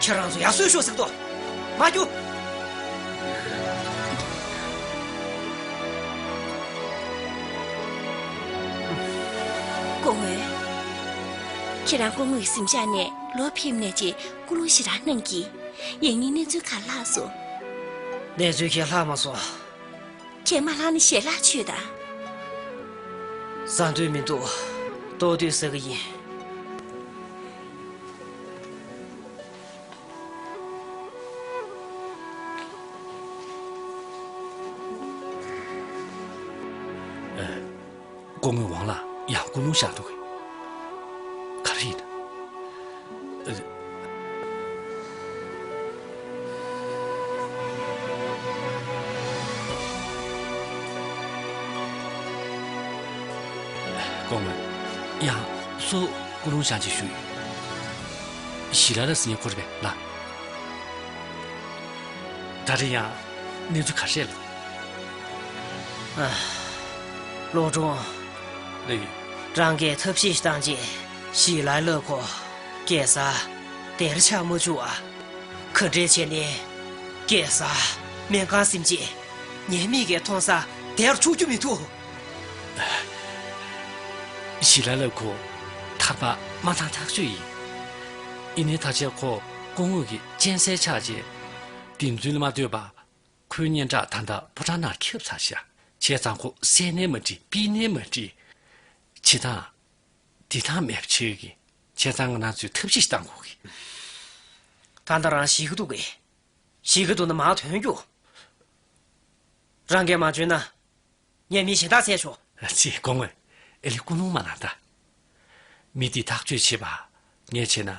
ཁྱེད་རང་ཚོ་ཡར་སོས་ཤོག་ཟེར་གི་འདུག་མར་རྒྱུགས། སྐུ་ངོ། ཁྱེད་རང་སྐུ་ངོ་ཡི་གཟིམ་ཤག་ནས་ལོག་ཕེབས་ནས་ཀྱི་སྐུ་རླུང་ཞེ་དྲག་གནང་གི། ཡིན་ནའི་གནས་ཚུལ་ག་རེ་ལྷག་སོང་། གནས་ཚུལ་ག་རེ་ལྷག་མ་སོང་། ཁྱེད་མ་ལྷག་ན་ཞལ་ལག་མཆོད་དང་། ཟ་འདོད་མི་འདུག་ལྟོ་དུས་ཟ་གི་ཡིན། ཨ། སྐུ་ངོ་ཝང་ལགས་ཡང་སྐུ་རླུང་ཤར་འདུག་གས། ག་རེ་ཡིན་ན། ཨ། སྐུ་ངོ། ཡང་སུ་སྐུ་རླུང་ཤར་ཅེས་ཞུས་ཡོད། ཞི་ལ་ལ་ཟེར་མཁན་ཁོ་རེད་པས་ལགས། ད་རེས་ཡང་གནས་ཚུལ་ག་རེ་རེད་ལགས། ཨ། བློ་གྲོས། ལགས་ཡིན། རང་གིས་ཐབས་ཤེས་བཏང་རྗེས་ཞི་ལ་ལ་ཁོ་རྒྱལ་སར་དེར་ཆགས་མ་བཅུག་ཨ། ག་འདྲས་བྱས་ནས་རྒྱལ་སར་སྨན་ཁང་ཟིན་རྗེས་ངའི་མིག་གིས་མཐོང་ས་དེར་འཁྱོག་རྒྱུ་མི་འདུག་ཞི་ལ་ལ་ཁོ་ཐར་པ་མ་བཏང་ཐག་ཆོད་ཡིན། ཡིན་ནའི་ད་ཆ་ཁོ་སྐུ་ངོ་གི་གཅན་གཟན་ཆགས་རྗེས་བདེན་རྫུན་ལ་མ་ལྟོས་པར་ཁོའི་སྙན་གྲགས་ད་ལྟ་ཕོ་བྲང་ནང་ཁྱབ་ཚར་ཤག་བྱས་ཙང་ཁོ་བསད་ནའི་མ་འགྲིག་པིག་ནའི་མ་འགྲིག་བྱེད་སྟངས་འདི་དང་མེད་པ་བྱེད་ཀྱི། བྱས་ཙང་ང་རང་ཚོས་ཐབས་ཤེས་ཤིག་བཏང་དགོས་ཀྱི། ད་ལྟ་རང་ཞེད་ཀྱི་འདུག་གས། ཞེད་ཀྱི་འདུག་ན་མར་ཐོན་རྒྱུགས། རང་གིས་མ་འཇོན་ན། ངས་མི་གཞན་དག་བཙལ་ཆོག་ཅེས་སྐུ་ངོ། ཨེ་ལི་སྐུ་རླུང་མ་གནང་ད། མི་འདི་ཐག་གཅོད་བྱེད་པ་ངས་བྱས་ན་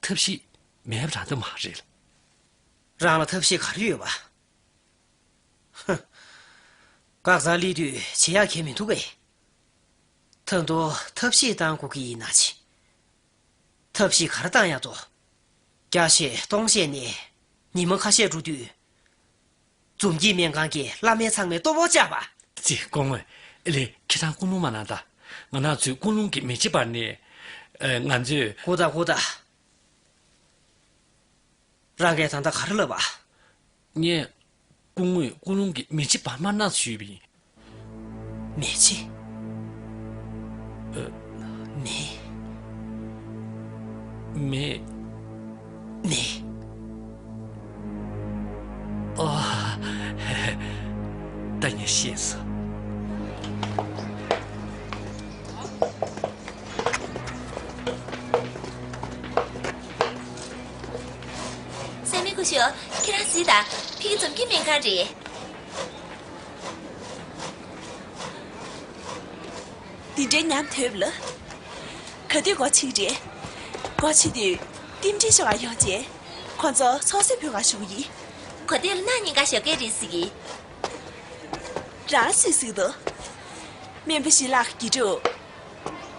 ཐབས་ཤེས་མེད་པ་རང་ད་མ་རེད། རང་ལ་ཐབས་ཤེས་ག་རེ་ཡོད་པ། ཧ། བཀག་ཚར་སླེབས་དུས་བྱེད་ཡག་གང་ཡང་མི་འདུག་གས། ད་དུང་ཐབས་ཤེས་བཏང་དགོས་ཀྱི་ཡིན་ན་ཅི། ཐབས་ཤེས་ག་རེ་བཏང་ཡག་འདུག་བརྒྱ་བཤད་སྟོང་བཤད་ནས་ཉི་མ་ཁ་ཤས་འགྲོ་དུས། འཛོམས་སྐྱིད་སྨན་ཁང་གི་བླ་སྨན་ཚང་མས་ལྟོ་ཕོག་བཅག་པ། ཅེས་སྐུ་ངོ། ཨེ་ལི་ཁྱེད་རང་སྐུ་རླུང་མ་གནང་ད། ང་རང་ཚོའི་སྐུ་རླུང་གི་མེ་ལྕེ་འབར་ནས། ཨ། ང་ཚོས། ཧུར་ཐག་ཧུར་ཐག་རང་གིས་ད་ལྟ་ག་རེ་ལབ་པ། ངས་སྐུ་ངོས་སྐུ་རླུང་གི་མེ་ལྕེ་འབར་མ་གནང་ཞུས་པ་ཡིན། མེ་ལྕེ། ཨ། མེ། མེ། མེ། ཨ། ད་ངས་ཤེས་སོང་། སྲས་མོ་སྐུ་ཞབས། ཁྱེད་རང་གཟིགས་དང་། ཕ་གི་འཛོམས་སྐྱིད་སྨན་ཁང་རེད། འདི་འདྲའི་ཉམས་དོད་ལ། ག་དུས་སྒོ་ཕྱེ་གི་རེད། སྒོ་ཕྱེ་དུས་རྟེན་འབྲེལ་ཞུ་གར་ཡོང་རྗེས་ཁོང་ཚོ་ཚོགས་གསོག་ཕུལ་གར་ཞུ་གི་ཡིན། གོ་ཐོས་ལ་གནངས་ཉིན་ཀ་ཞོགས་ཀས་རེད་ཟེར་གི། རང་སུས་གཟིགས་འདུག་སྨན་པ་ཞི་ལགས་དགེ་ཕྲུག་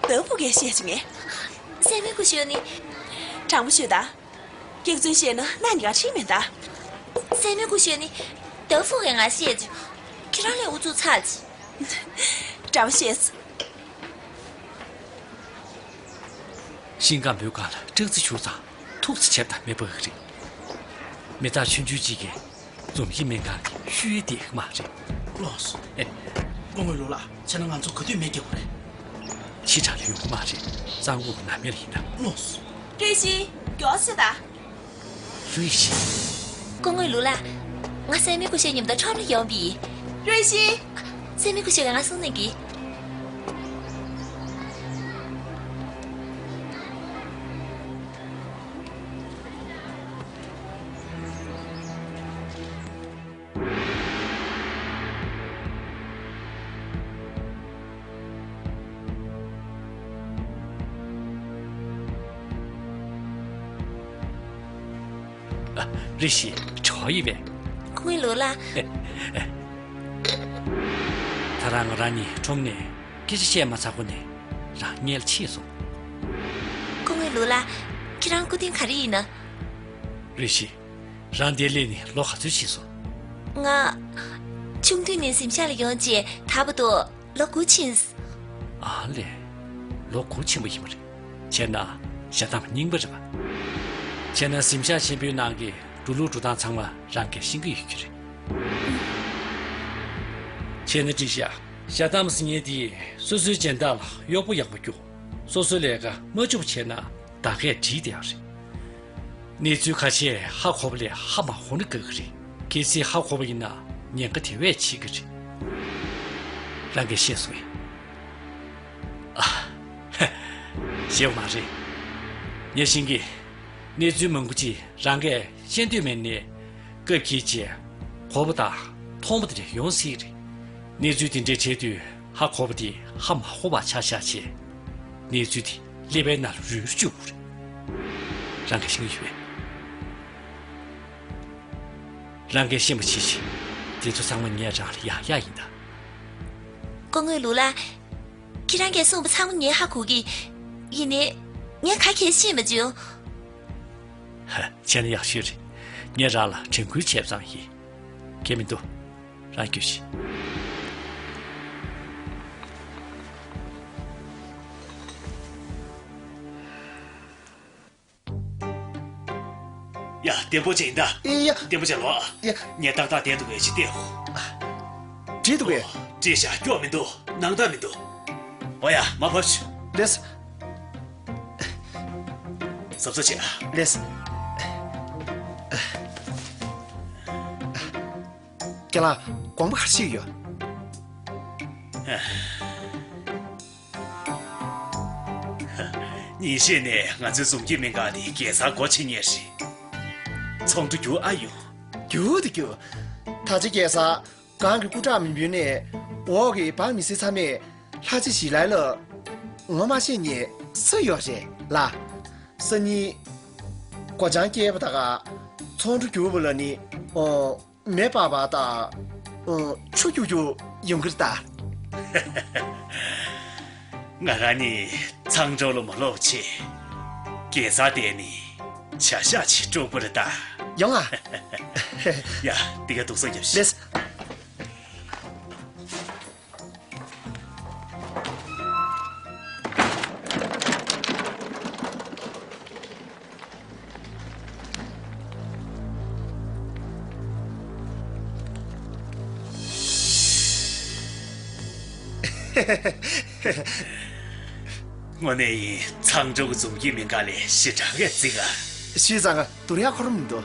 ཏ་ཕུ་གིས་བཤད་བྱུང་ངས། སྲས་མོ་སྐུ་ཞབས་ནི། དྲང་པོ་ཤོད་དང་། སྐྱག་རྫུན་བཤད་ན་གནངས་ཉིན་ཀ་ཁྲིད་མིན་ད། སྲས་མོ་སྐུ་ཞབས་ནི། ཏ་ཕུ་གིས་ང་བཤད་བྱུང་། ཁྱེད་རང་ལས་ཨུ་ཚུགས་ཚར་ཅིག་དྲང་པོ་བཤད་སོང་། ཤིང་སྒམ་པོའི་སྒང་ལ་སྐྲག་རྩི་བྱུགས་ཙང་ཐུགས་རྗེ་ཆེ་དང་མེད་པ་རེད། མི་རྟག་ཆུང་ཆུང་གཅིག་གིས་འཛོམས་སྐྱིད་སྨན་ཁང་གི་ཤུལ་བསྡད་ཀྱི་མ་རེད། ལགས་སོ། ཨེ། སྐུ་ངོ་ལུག་ལགས། བྱས་ན་ང་ཚོ་ག་དུས་མེ་རྒྱག་དགོས་རེད། ཕྱི་དྲགས་ལ་ཡོང་གི་མ་རེད། གཙང་པོ་ནམ་མེར་ཡིན་ན། ལགས་སོ། ཀྲེ་ཤིན། མགྱོགས་ཤོད་དང་། རེད་ཤི། སྐུ་ངོ་ལུག་ལགས། ང་སྲས་མོ་སྐུ་ཞབས་མཉམ་དུ་ཁྲོམ་ལ་ཡོང་བ་ཡིན། ཀྲེ་ཤིན། སྲས་མོ་སྐུ་ཞབས་ཀྱིས་ང་གསུང་གནང་གི། རེ་ཞིག་གྲོགས་ཡིན་པས། སྐུ་ངོ་ལུའུ་ལགས། ད་རང་ང་རང་གཉིས་ཁྲོམ་ནས་སྐད་ཆ་བཤད་མ་ཚར་གོང་ནས་རང་སྔོན་ལ་ཕྱིན་སོང་། སྐུ་ངོ་ལུའུ་ལགས། ཁྱེད་རང་སྐུ་དྲིན་ག་རེ་ཡིན་ན། རེ་ཞིག་རང་འདིར་སླེབས་ནས་ལོ་ག་ཚོད་ཕྱིན་སོང་། ང་ཆུང་དུས་ནས་གཟིམ་ཤག་ལ་ཡོང་རྗེས་ད་བར་དུ་ལོ་དགུ་ཕྱིན། ཨ་ལས། ལོ་དགུ་ཕྱིན་པ་ཡིན་པ་རེད། བྱས་ན་ཞྭ་དམ་རྙིང་པ་རེད་པ། བྱས་ན་གཟིམ་ཤག་ཆེན་པོའི་ནང་གི་འགྲོ་ལུགས་འགྲོ་སྟངས་ཚང་མ་རང་གིས་ཤེས་ཀྱི་ཡོད་རྒྱུ་རེད། བྱས་ན་འགྲིག་ཤག་ཞྭ་དམ་ཟེར་མཁན་དེ་སོ་སོའི་སྦྱིན་བདག་ལ་གཡོག་པོ་ཡག་པོ་རྒྱུག་སོ་སོའི་ལས་ཀ་མ་བཅུག་པ་བྱས་ན་བདག་གིས་བྲིས་བསྡད་ཡག་རེད། གནས་ཚུལ་ཁ་ཤས་ཧ་གོ་བ་ལས་ཧ་མ་གོ་ན་དགའ་གི་རེད། གལ་སྲིད་ཧ་གོ་བ་ཡིན་ན་ཉེན་ཁ་དེ་བས་ཆེ་གི་རེད། རང་གིས་ཤེས་སོང་ངས། ཨ། ཧ། ཤེས་པ་མ་རེད། ངས་ཤེས་ཀྱི། གནས་ཚུལ་མང་པོ་ཅིག་རང་གིས་ཤེས་འདོད་མེད་ནའི་སྐབས་འཁེལ་རྗེས་གོ་བ་དང་མཐོང་བ་དེ་འདྲ་ཡོང་སྲིད་རེད། གནས་ཚུལ་དེ་འདྲའི་འཕྲད་དུས་ཧ་གོ་བ་དེ་ཧ་མ་གོ་བ་ཆགས་ཤག་བྱས། གནས་ཚུལ་དེ་ཀླད་པའི་ནང་རུལ་བཅུག་གི་རེད། རང་གིས་ཤེས་ཀྱི་ཡོད་པས། རང་གིས་ཤེས་པ་བྱེད་ཤིག་དེ་ཚོ་ཚང་མ་ངས་རང་ལ་ཡང་ཡང་ཡིན་ད། སྐུ་ངོ་ལུའུ་ལགས། ཁྱེད་རང་གིས་གསུངས་པ་ཚང་མ་ངས་ཧ་གོ་གི། ཡིན་ནའི། ངས་ག་གེ་ཤེས་མ་བྱུང་། ཧ། བྱས་ན་ཡག་ཤོས་རེད། ངས་རང་ལ་དྲན་སྐུལ་བྱས་པ་ཙམ་ཡིན། གལ་མི་འདུག་རང་རྒྱུགས་ཤིག་ཡ། བརྟན་པོ་བྱས་ཡིན་ད། ཨེ་ཡ། བརྟན་པོ་བྱས་ལོ། ཡ། ངས་ཏག་ཏག་བསྡད་འདུག་གས་ཅིག་བལྟས། བྲིས་འདུག་གས། བྲིས་ཤག་སྐྱོ་མི་འདུག་ནང་ད་མི་འདུག་འོ་ཡ། མ་བབས་ཤིག་ལེས། གཟབ་གཟབ་བྱས། ལེས། ཁྱེད་ལ་དགོངས་པ་ག་རེ་ཞིག་ཡོད། ཉིན་ཤས་ནས་ང་ཚོའི་འཛོམས་སྐྱིད་སྨན་ཁང་དེ་རྒྱལ་སར་སྒོ་ཕྱེ་མཁན་རེད། ཚོང་འགྲོ་རྒྱུགས་ཨ་ཡོང་། རྒྱུགས་དེ་རྒྱུགས། ད་ཆ་རྒྱལ་སར་གང་གི་སྐུ་དྲག་མི་འབུལ་ནས་འོག་གི་འབངས་མི་སེར་ཚང་མས་ལྷ་རྗེ་ཞི་ལའི་ལ་ངོ་མ་ཤེས་མཁན་སུ་ཡོད་རེད་ལ། སང་ཉིན་སྒོ་བྱང་བཀལ་བ་དང་ཚོང་འགྲོ་རྒྱུགས་པ་ལ་ནི། ཨོ། མེ་སྤར་བ་དང་། ཨོ། ཆུ་རྒྱུག་རྒྱུག་ཡོང་གི་རེད་ད། ང་རང་ནི་ཚང་འབྲོག་ལ་མ་ལོག་ཆེད། རྒྱལ་སར་བསྡད་ནི་བྱ་ཤག་ཅིག་དཀྲོག་པ་རེད་ད། ཡོང་ཨ། ཡ། འདི་ག་འདུག་སེ་རྒྱབ་ཤིག་ལེས། དངོས་གནས་ཡིན། ཚང་འབྲོག་གི་འཛོམས་སྐྱིད་སྨན་ཁང་ལས་ཞེ་དྲག་གི་བརྩི་ག་ཞུས་ཙང་བསྡུར་ཡག་ཁོ་རང་མི་འདུག་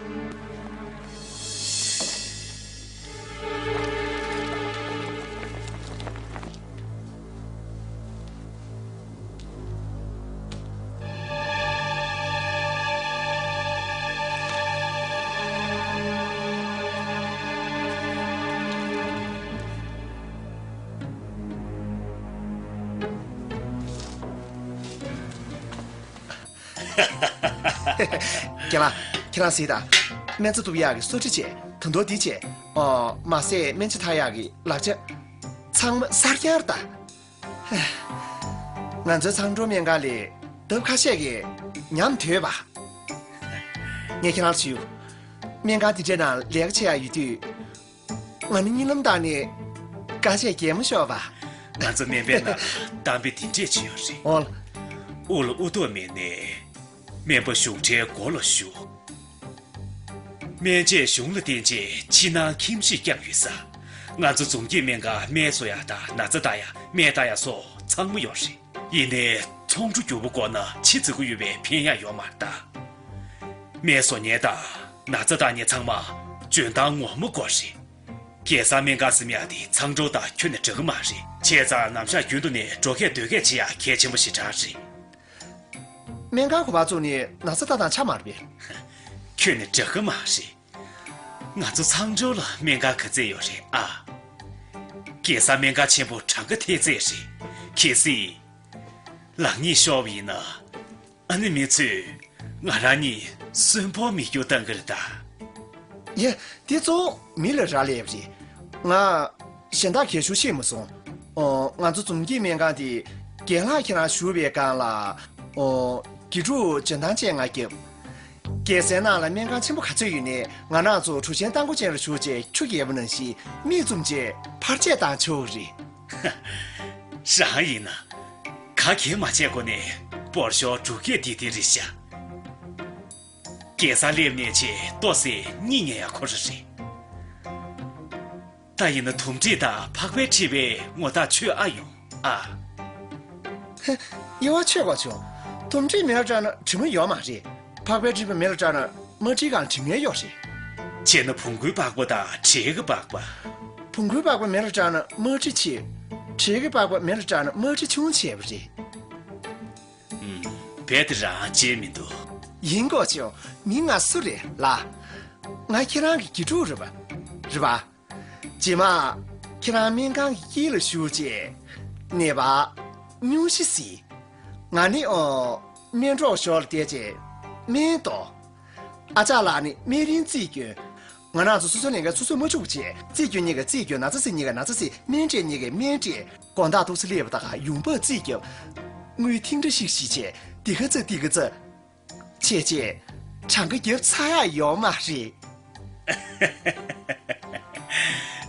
རྒན་ལགས། ཁྱེད་རང་གཟིགས་དང་། སྨན་རྩྭ་གཏུབ་ཡག་གི་སོ་ཁྲི་བྱས། དུང་མདོག་འདི་བྱས། ཨོ། མ་ཟད་སྨན་ཆུ་འཐག་ཡག་གི་ལག་ཆ། ཚང་མ་གསར་རྐྱང་རེད་ད། ང་ཚོའི་ཚང་འབྲོག་སྨན་ཁང་ལས་ལྡབ་ཁ་ཤས་ཀྱིས་ཉམས་དོད་པ། ངས་ཁྱེད་རང་ལ་ཞུ། སྨན་ཁང་འདི་འདྲའི་ནང་ལས་ཀ་བྱེད་ཡག་ཡོད་དུས། ང་ནི་གཉིད་ལམ་བཏང་ནས་དཀའ་སྤྱད་གད་མོ་ཤོར་བ། ང་ཚོ་སྨན་པའི་ནང་ལ་གཏམ་དཔེ་འདི་འདྲས་ཅིག་ཡོད་རེད། འོ་ལ། དབུ་ལ་དབུ་ཏོག་མེད་ནས། སྨན་པ་གཞུང་འབྲེལ་སྒོ་ལ་ཞུགས། སྨན་དཔྱད་གཞུང་ལ་བརྟེན་རྗེས་ཕྱི་ནང་ཁྱིམ་གཞིས་བསྐྱངས་ཡོད་ས། ང་ཚོ་འཛོམས་སྐྱིད་སྨན་ཁང་སྨན་བཟོ་ཡག་དང་ན་ཚ་ལྟ་ཡག་སྨན་བཏང་ཡག་སོགས་ཚང་མ་ཡོད་རེད། ཡིན་ནའི་ཚོང་འགྲོ་རྒྱུག་པོ་བསྐོར་ན་ཕྱི་བཙུགས་ཀྱི་ཡོད་པས་ཕན་ཡག་ཡོད་མ་རེད་ད། སྨན་བཟོ་མཁན་དང་ན་ཚ་བཏང་མཁན་ཚང་མ་འཇོན་ཐང་ངོ་མ་དགོས་རེད། རྒྱལ་སར་སྨན་ཁང་ཟེར་ཡག་དེ་ཚང་འབྲོག་དང་ཁྱོན་ནས་འདྲ་གི་མ་རེད། བྱས་ཙང་ནམ་ཞག་རྒྱུན་དུ་ནས་འགྲོ་སྐྱོད་སྡོད་སྐྱོད་བྱེད་ཡག་གལ་ཆེན་པོ་ཞེ་དྲག་རེད། སྨན་ཁང་ག་པར་བཙུགས་ནས་ན་ཚ་ལྟ་སྟངས་ཆགས་མ་རེད་པས། ཁྱོན་ནས་འདྲ་གི་མ་རེད། ང་ཚོ་ཚང་འབྲོག་ལ་སྨན་ཁང་ག་ཚད་ཡོད་རེད་ཨ། རྒྱལ་སར་སྨན་ཁང་ཆེན་པོ་གྲངས་ཀ་ཐེབས་རྩ་རེད། གལ་སྲིད་ལག་གཉིས་ཤོར་བ་ཡིན་ན། ཨ་ནི་མི་ཚོས་ང་རང་གཉིས་གསོན་པོ་མི་སྐྱོ་བཏང་གི་རེད་ད། ཡ། དེ་གཙོ་བོ་མི་ལ་རག་ལས་པ་རེད། ང་གཞན་དག་གས་ཞུ་ཤེས་མ་སོང་། ཨོ། ང་ཚོ་འཛོམས་སྐྱིད་སྨན་ཁང་དེ་རྒན་ལགས་ཁྱེད་རང་བཞུགས་པའི་སྒང་ལ། ཨོ། དགེ་ཕྲུག་འཇོན་ཐང་ཅན་ང་བརྒྱབ། རྒྱལ་སའི་ནང་ལ་སྨན་ཁང་ཆེན་པོ་ག་ཚོད་ཡོད་ནའི་ང་རང་ཚོ་གྲུ་ཆེན་རྟ་མགོ་ཅན་ལ་བཞུགས་བྱས་ཆུ་རྒྱས་པ་ནང་བཞིན་མིག་བཙུམ་བྱས་ཕར་ཆད་བཏང་ཆོག་གི་རེད། རང་ཡིན་ན། ག་གེ་མ་བྱས་གོང་ནས་སྤོར་ཤོག་འབྲུག་སྐད་དེ་དེ་རེད་ཤག་རྒྱལ་ས་སླེབས་ནས་བྱས་ལྟོ་ཟས་གཉིད་ཉལ་ཡ་ཁོ་རང་རེད། ད་ཡིན་ན་དོམ་དྲེད་དང་ཕག་པའི་མཁྲིས་པའི་ངོ་རྟགས་ཆོད་ཨ་ཡོང་ཨ། ཧེ། དབྱེ་བ་ཕྱེ་དགོས་བྱུང་། དོམ་དྲེད་མེ་ལ་སྐྲག་ན་དྲི་མ་ཡོད་མ་རེད། ཕག་པའི་མཁྲིས་པ་མེ་ལ་སྐྲག་ན་རྨ་འཁྲིས་སྒང་དྲི་མ་ཡོད་རེད། བྱས་ན་བོང་གུའི་པགས་པ་དང་དྲེད་ཀྱི་པགས་པ། བོང་གུའི་པགས་པ་མེ་ལ་སྐྲག་ན་རྨ་འཁྲིས་ཆེ། དྲེད་ཀྱི་པགས་པ་མེ་ལ་སྐྲག་ན་རྨ་འཁྲིས་ཆུང་བྱས་པ་རེད། ཨུམ། རྦད་དེ་རང་བརྗེད་མི་འདུག་ཡིན་དགོས་བྱུང་། མི་ང་སུ་རེད་ལགས། ང་ཁྱེད་རང་གི་དགེ་ཕྲུག་རེད་པ། རེད་པ། རྗེས་མ། ཁྱེད་རང་སྨན་ཁང་གི་དཀྱིལ་ལ་བཞུགས་རྗེས། ནད་པ། སྙུང་གཞི་ཟིན། ང་ནི་ཨོ། སྨན་གྲོགས་ཞོར་ལ་བསྡད་རྗེས། སྨན་ལྟོ། ཨ་ཅག་ལགས་ནི་སྨན་རིན་རྩིས་སྐྱོན། ང་རང་ཚོ་སོ་སོའི་ལས་ཀ་སོ་སོས་མ་འཇུག་བྱས། རྩིས་སྐྱོན་གཉིས་ཀ་རྩིས་སྐྱོན། ན་ཚ་ཟེར་གཉིས་ཀ་ན་ཚ་ཟེར། སྨན་སྤྲད་གཉིས་ཀ་སྨན་སྤྲད། དགོང་དག་ཏོག་ཙམ་སླེབས་པ་དང་ཡོང་འབབ་རྩིས་བརྒྱབ། དངུལ་ཐེངས་འདྲ་ཞིག་བཞེས་བྱས། འདི་ག་ཚ་འདི་ག་ཚ། བྱས་རྗེས། གྲངས་ཀ་བརྒྱབ་ཚར་ཡག་ཡོད་མ་རེད།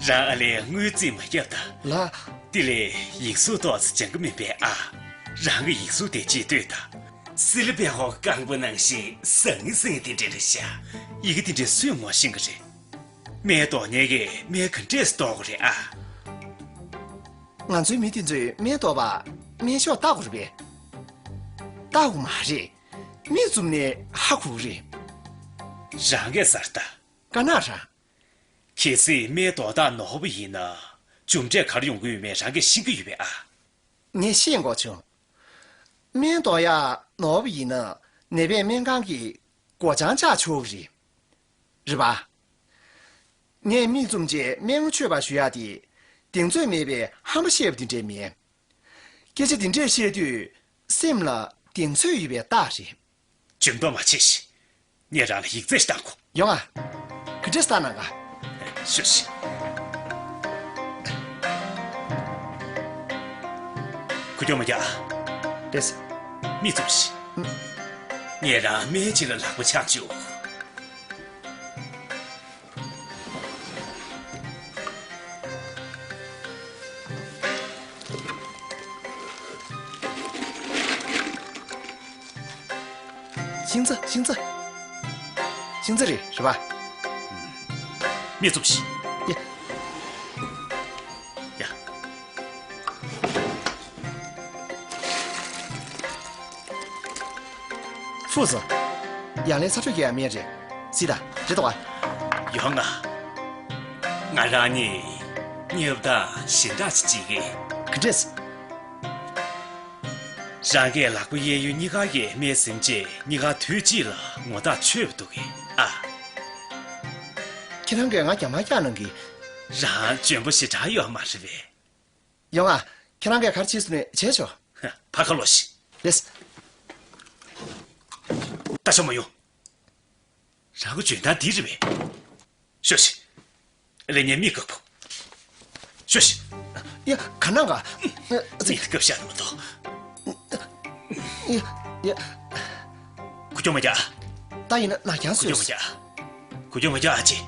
རང་ཨ་ལས་དངུལ་རྩིས་མ་བརྒྱབ་ད། ལགས། དེ་ལས་ཡིག་གཟུགས་ཏོག་ཙམ་སྦྱང་གི་མིན་པས་ཨ། རང་གི་ཡིག་གཟུགས་དེ་ཅིག་ལྟོས་དང་། སི་ལི་པའི་ཧོག་རྐང་པ་ནང་བཞིན་ཟང་ངེ་ཟིང་ངེ་དེ་འདྲ་རེད་ཤག་ཡི་གེ་དེ་འདྲ་སུས་ངོ་ཤེས་ཀྱི་རེད། སྨན་འདོགས་མཁན་གྱིས་སྨན་ག་འདྲས་འདོགས་དགོས་རེད་ཨ། ང་ཚོའི་མི་དེ་ཚོས་སྨན་འདོགས་པ་སྨན་ཤོག་ལྟ་དགོས་རེད་པས། ལྟ་དགོས་མ་རེད། མིག་བཙུམ་ནས་ཧ་གོ་གི་རེད། རང་གིས་གཟར་ལྟ། དཀར་ནག་རང་། གལ་སྲིད་སྨན་འདོགས་སྟངས་ནོར་བ་ཡིན་ན། མཇུག་འབྲས་ག་རེ་ཡོང་གི་ཡོད་མེད་རང་གིས་ཤེས་ཀྱི་ཡོད་པས་ཨ། ངས་ཤེས་དགོས་བྱུང་། སྨན་འདོགས་ཡག་ནོར་བ་ཡིན་ན་ནད་པས་སྨན་ཁང་གི་སྒོ་བྱང་བཅག་ཆོག་གི་རེད། རེད་པ། ངས་མིག་བཙུམ་བྱས་སྨན་ངོ་ཆོད་པ་ཞུ་ཡག་དེ། གདེང་ཚོད་མེད་པའི་ཧམ་པ་བཤད་པ་དེ་འདྲས་མིན། སྐད་ཆ་དེ་འདྲས་བཤད་དུས་སེམས་ལ་གདེང་ཚོད་ཡོད་པའི་རྟགས་རེད། འཇོན་པོ་མ་བྱེད་ཤིག་ངས་རང་ལ་ཡིག་ཚད་ཞིག་བཏང་གོ། ཡོང་ཨ། ག་འདྲས་བཏང་ན་ག་ཤོད་ཤིག་ཁུ་སྐྱོ་མ་རྒྱག་རེད། མིག་བཙུམ་ཤིག་ངས་རང་སྨན་ཅིག་ལ་ལག་པ་འཆང་བཅུག་ཤིང་རྩ། ཤིང་རྩ། ཤིང་རྩ་རེད། རེད་པ། མིག་བཙུམ་ཤིག་ཡ། ཡ། ཧྥུ་ཙི། ཡང་ལན་ཚ་དྲོད་སྐྱེ་ཡག་སྨན་རེད། གཟིགས་དང་། རེད་དོ་ག་ཡོང་ང་། ང་རང་གཉིས་བརྙས་པ་དང་ཞེ་དྲག་ཅིག་བྱེད་ཀྱི། ག་འདྲས། རང་གིས་ལག་པ་གཡས་གཡོན་གཉིས་ཀ་གི་སྨན་ཟིན་རྗེས་གཉིས་ཀ་དུས་གཅིག་ལ་ངོ་རྟགས་ཆོད་པ་འདུག་གས་ཨ། ཁྱེད་རང་གིས་ང་རྒྱ་མ་རྒྱག་གནང་གི། རང་འཇོན་པོ་ཞེ་དྲག་ཡོད་མ་རེད་པས། ཡོང་ཨ། ཁྱེད་རང་གིས་ག་རེ་བྱེད་སྲིད་ནས་བྱས་ཆོག་ཕར་ཁ་ལོག་ཤིག་ལེས། ད་ཤོག་མ་ཡོང་། རང་གི་འཇོན་ཐང་འདི་རེད་པས། ཤོག་ཤིག་ལས་ངའི་མིག་བཀག་པོ། ཤོག་ཤིག་ཡ། ག་ནང་ག་ཨ་ཙི། མིག་བཀབ་ཤག་མ་གཏོགས། ཡ། ཡ། ཁུ་སྐྱོ་མ་རྒྱག་ད་ཡིན་ན་ན་རྐྱང་ཁུ་སྐྱོ་མ་བཟོས། རྒྱག་ཁུ་སྐྱོ་མ་རྒྱག་ཨ་ཅེ།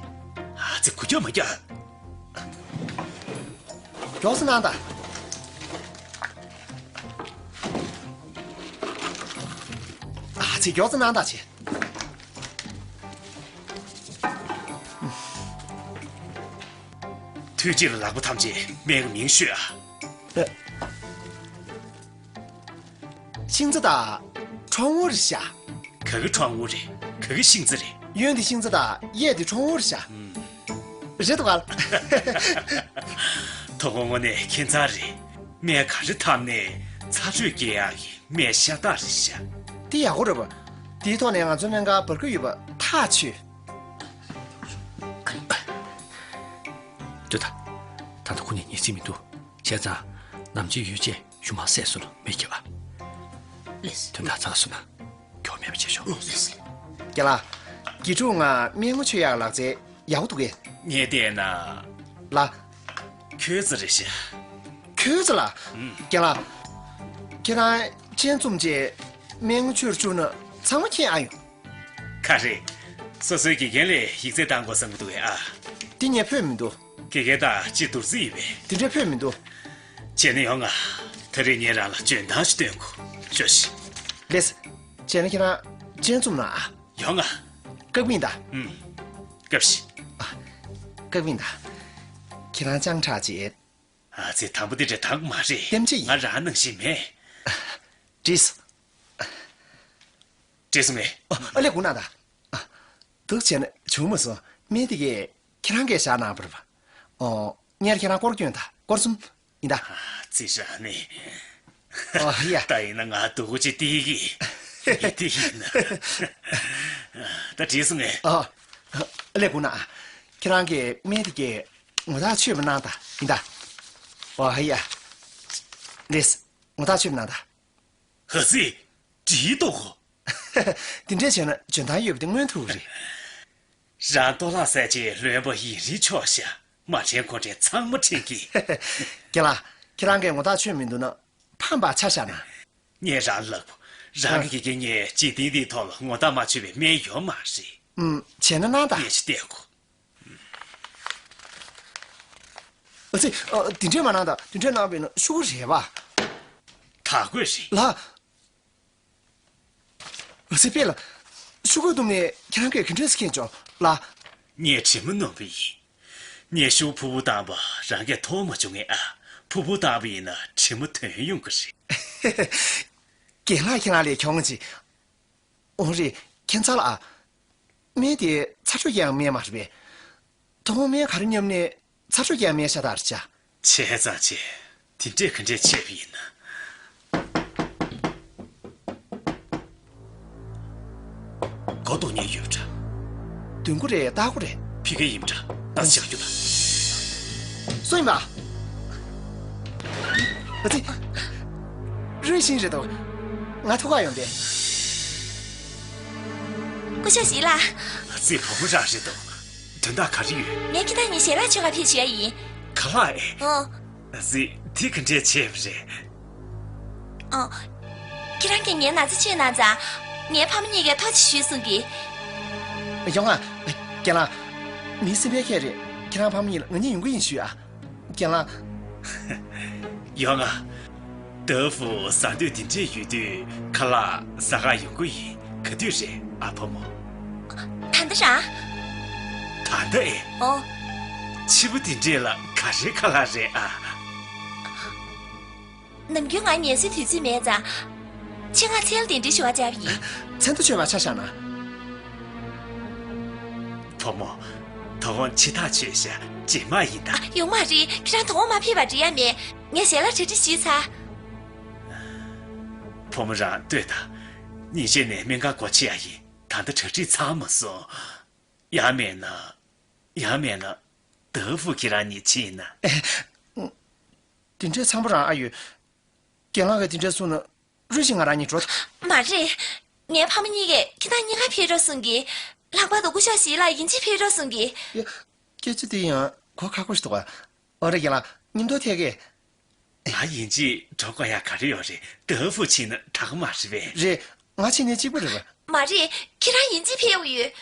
ཨ་ཙི། ཁུ་སྐྱོ་མ་རྒྱག་མགྱོགས་སེ་གནང་དང་། ཨ་ཙི། མགྱོགས་སེ་གནང་དང་ཅེ། དུས་གཅིག་ལ་ལག་པ་ཐམས་ཅད་སྨན་གྱི་མིང་ཤོད་ཨ། ཤིང་རྩ་དང་ཁྲོམ་དབུ་རེད་ཤག་ག་གི་ཁྲོམ་དབུ་རེད། ག་གི་ཤིང་རྩ་རེད། གཡོན་དེ་ཤིང་རྩ་དང་གཡས་དེ་ཁྲོམ་དབུ་རེད་ཤག་རེད་དོ་ག་དོ་དགོང་དངོས་གནས་ཁྱད་མཚར་རེད། སྨན་ག་རེ་འཐབ་ནས་ཚ་དྲོད་སྐྱེ་ཡག་གི་སྨན་ཤ་སྟག་རེད་ཤག་དེ་ཡག་པོ་རེད་པ། དེའི་ཐོག་ནས་ང་ཚོའི་སྨན་ཁང་འབར་གྱི་ཡོད་པ་ཐག་ཆོད། ལྟོས་དང་། ད་ལྟ་ཁོ་གཉིས་ཉལ་སྲིད་མི་འདུག་བྱས་ཙང་ནམ་ཕྱེད་ཡོལ་རྗེས་གཞུག་མ་སད་སོང་ན་མེ་བརྒྱབ་ཨ། ལེས། དོན་དག་ཚར་སོང་ན་མགྱོགས་མེད་པ་བྱེད་ཤོག་ལེས། རྒན་ལགས། དགེ་ཕྲུག་ང་སྨན་ངོ་ཆོད་ཡག་ལག་རྩལ་ ཡག་པོ་འདུག་གས། ངས་བལྟས་ན། ལགས། ཁྱོད་ཚོ་རེད་ཤག་ཁྱོད་ཚོ་ལ། ཨུམ། རྒན་ལགས། ཁྱེད་རང་སྤྱན་བཙུམས་བྱས་སྨན་བཅོས་བཅུག་ན་ཚང་མ་མཁྱེན་ཨ་ཡོང་། ག་རེ། སོ་སོའི་དགེ་རྒན་ལས་ཡིག་ཚད་བཏང་དགོས་བསམ་གྱི་འདུག་གས་ཨ། དེ་ངས་ཕོད་མི་འདུག་དགེ་རྒན་དང་སྤྱི་བསྡུར་རྩིས་ཡིན་པས། དེ་འདྲས་ཕོད་མི་འདུག་བྱས་ན་ཡོང་ང་། ད་རེས་ངས་རང་ལ་འཇོན་ཐང་ཞིག་སྟོན་དགོས། ཤོག་ཤིག་ལགས། བྱས་ན་ཁྱེད་རང་སྤྱན་བཙུམས་ན་ཨ། ཡོང་ང་། བཀག་པ་ཡིན་ད། ཨུམ། བཀག་ཤིག་ཨ། བཀག་པ་ཡིན་ད། ཁྱེད་རང་སྤྱན་ཕྲག་ཅིག་ཨ་ཙི། དང་པོ་དེ་འདྲ་དག་མ་རེད། ལྟེམ་ཅིག་ཡིན། ང་རང་ནང་བཞིན་མེད། འགྲིག་སོང་། འགྲིག་སོང་ངས། ཨ་ལས་ཁུངས་ན་ད། ཨ། འདུག་བྱས་ན་བྱུང་མ་སོང་། སྨན་དེ་གས་ཁྱེད་རང་གིས་བཞག་གནང་བ་རེད་པ། ཨོ། ངས་ཁྱེད་རང་སྐོར་སྐྱོན་ད་སྐོར་གསུམ་ཡིན་ད། ཨ་ཙི་རང་ནི། ཨོ་ཡ། ད་ཡིན་ན་ང་སྡུག་གུ་ཅིག་སྟེར་གི་ཡིན། དེ་ཡིན་ན། ད་འགྲིག་སོང་ངས། ཨ། ཨ་ལས་ཁུངས་ན། ཁྱེད་རང་གིས་སྨན་དེ་གས་ངོ་ཐག་ཆོད་པ་གནང་ད་ཡིན་ད། ཨོ་ཡ། ལགས། ངོ་ཐག་ཆོད་པ་གནང་ད། ཨ་ཙི། འགྲིག་འདུག་གོ། དེ་འདྲས་བྱས་ན་འཇོན་ཐང་ཡོད་པ་དེ་མངོན་ཐུབ་རེད། རང་གཏོར་བརླག་ཟེར་བྱས་ལོན་པ་ཡིན་རིན་ཆོག་ཤག་མ་དྲན་ཁོ་དྲན་ཚང་མ་དྲན་གི། རྒན་ལགས། ཁྱེད་རང་གིས་ངོ་ཐག་ཆོད་མི་འདུག་ན་ཕམ་པ་ཆ་བཞག་ན། ངས་རང་ལབ། རང་གི་དགེ་རྒན་ངས་འཇིག་རྟེན་འདིའི་ཐོག་ལ་ངོ་ཐག་མ་ཆོད་པའི་སྨན་ཡོད་མ་རེད། ཨུམ། བྱས་ན་གནང་ད། ངས་ཅི་བལྟས་གོ། ཨ་ཙི། ཨ། དེ་འདྲས་མ་གནང་ད། དེ་འདྲས་གནང་བས་ན་ཤོག་གུ་རེད་པ། དག་དགོས་རེད། ལགས། ཨ་ཙི་དཔེ་ལ། ཤོག་གུ་བཏུམས་ནས་ཁྱེད་རང་གིས་ག་འདྲས་སེ་མཁྱེན་བྱུང་ལགས། ངས་དྲི་མ་གནོན་པ་ཡིན། ངས་ཤོག་ཕུར་བུ་བཏང་པ་རང་གིས་མཐོང་མ་བྱུང་ངས་ཨ། ཕུར་བུ་བཏང་པ་ཡིན་ན་དྲི་མ་ཐོན་ཡོང་གི་རེད། རྒན་ལགས་ཁྱེད་རང་ལས་གྱོང་ཅིག་འོང་རེད། ཁྱད་མཚར་ལ་ཨ། སྨན་དེ་ཚ་དྲོད་ཀྱི་ཡང་སྨན་མ་རེད་པས། དོ་དགོང་སྨན་ག་རེ་མཉམ་ནས་ཚ་དྲོད་ཀྱི་ཡང་སྨན་ཤ་སྟག་རེད་ཅག་བྱས་ཙང་བྱས། དེ་འདྲས་ག་འདྲས་བྱས་པ་ཡིན་ན། མགོ་གཏོགས་ཉེན་ཡོད་པ་འདྲ། བདུན་སྒོ་རེད། ལྟག་སྒོ་རེད། ཕི་གེ་ཡིན་པ་འདྲ། ལྟ་ཞིག་རྒྱུ་དང་། སུ་ཡིན་པ། ཨ་ཙི། རུས་ཤིང་རེད་དོ། ང་ཐུག་ག་ཡོང་དེ། སྐུ་ཞབས་ཞིག་ལ། ཨ་ཙི། བུ་མོ་རང་རེད་དོ། དོན་དག་ག་རེ་ཡོད། ངས་ཁྱེད་རང་གཉིས་ཞལ་ལག་མཆོད་ག་ཕེབས་ཞུ་ཡ་ཡིན། ཁ་ལག་ཨེ། ཨོ། ཨ་ཙི། དེ་ག་འདྲས་བྱས་པ་རེད། ཨོ། ཁྱེད་རང་གིས་ངའི་ན་ཚ་མཆོད་གནང་ཙང་། ངའི་ཕ་མ་གཉིས་ཀས་ཐུགས་རྗེ་ཆེ་ཞུ་གསུང་གི། ཡོང་ང་། རྒན་ལགས། མི་སེམས་པའི་ཁྱད་རེད། ཁྱེད་རང་ཕ་མ་གཉིས་ལ་ང་གཉིས་ཡོང་གི་ཡིན་ཞུ་ཨ། རྒན་ལགས། ཡོང་ང་། ཏཱ་ཧྥུ་ཟ་འདོད་དེ་འདྲས་ཡོད་དུས་ཁ་ལག་ཟ་ག་ཡོང་གི་ཡིན། ག་དུས་རེད་ཨ་བུ་མོ། ད་ལྟ་རང་། ད་ལྟ་ཨེ། ཨོ། ཕྱི་པོ་དེ་འདྲས་ལ་ག་རེ་ཁ་ལག་རེད་ཨ། ནམ་རྒྱུན་ང་ངལ་གསོའི་དུས་ཚོད་མེད་ཙང་། ཆེད་མངགས་ཚལ་དེ་འདྲའི་ཞུ་བ་བྱས་པ་ཡིན། མཚན་ཐོ་མཆོད་པ་ཆ་བཞག་ན། བུ་མོ། དོ་དགོང་ཕྱི་ཐག་ཆོད་ཤག་རྗེས་མ་ཡིན་ད། ཡོང་མ་རེད། ཁྱེད་རང་དོ་དགོང་མ་ཕེབས་པ་འགྲིག་ཡ་མེད། ངས་ཞལ་ལག་གྲ་སྒྲིག་ཞུས་ཚར། བུ་མོ་རང་ལྟོས་དང་། ཉིན་ཤས་ནས་སྨན་ཁང་སྒོ་ཕྱེ་ཡ་ཡིན། ད་ལྟ་གྲ་སྒྲིག་ཚར་མ་སོང་། ཡང་མེད་ན། ཡང་མེད་ན། ཏཱ་ཧྥུ་ཁྱེད་རང་གཉིས་ཕྱིན་ན། དེ་འདྲའི་འཚམ་པོ་རང་ཨ་ཡོད། རྒན་ལགས་ཀྱིས་དེ་འདྲ་གསུངས་ན་རུས་ཤིང་ང་རང་གཉིས་འགྲོ། མ་རེད། ངའི་ཕ་མ་གཉིས་ཀས་ཁྱེད་རང་གཉིས་ཀ་ཕེབས་རོགས་གསུང་གི། ལྷག་པར་དུ་སྐུ་ཞབས་ཞིག་ལ་ཡིན་གཅིག་ཕེབས་རོགས་གསུང་གི། ཡ། སྐད་ཆ་དེ་ཡང་གོ་ཁག་པོ་ཞིག་འདུག་ག་ཨོ་རེད། རྒན་ལགས། མཉམ་དུ་ཐད་ཀས། ང་ཡིན་གཅིག་འགྲོ་དགོས་ཡ་ག་རེ་ཡོད་རེད། ཏཱ་ཧྥུ་ཕྱིན་ན་དྲག་མ་རེད་པས། རེད། ང་ཕྱིན་ནས་གཅིག་པ་རེད་པ། མ་རེད། ཁྱེད་རང་ཡིན་གཅིག་ཕེབས་ཡོད།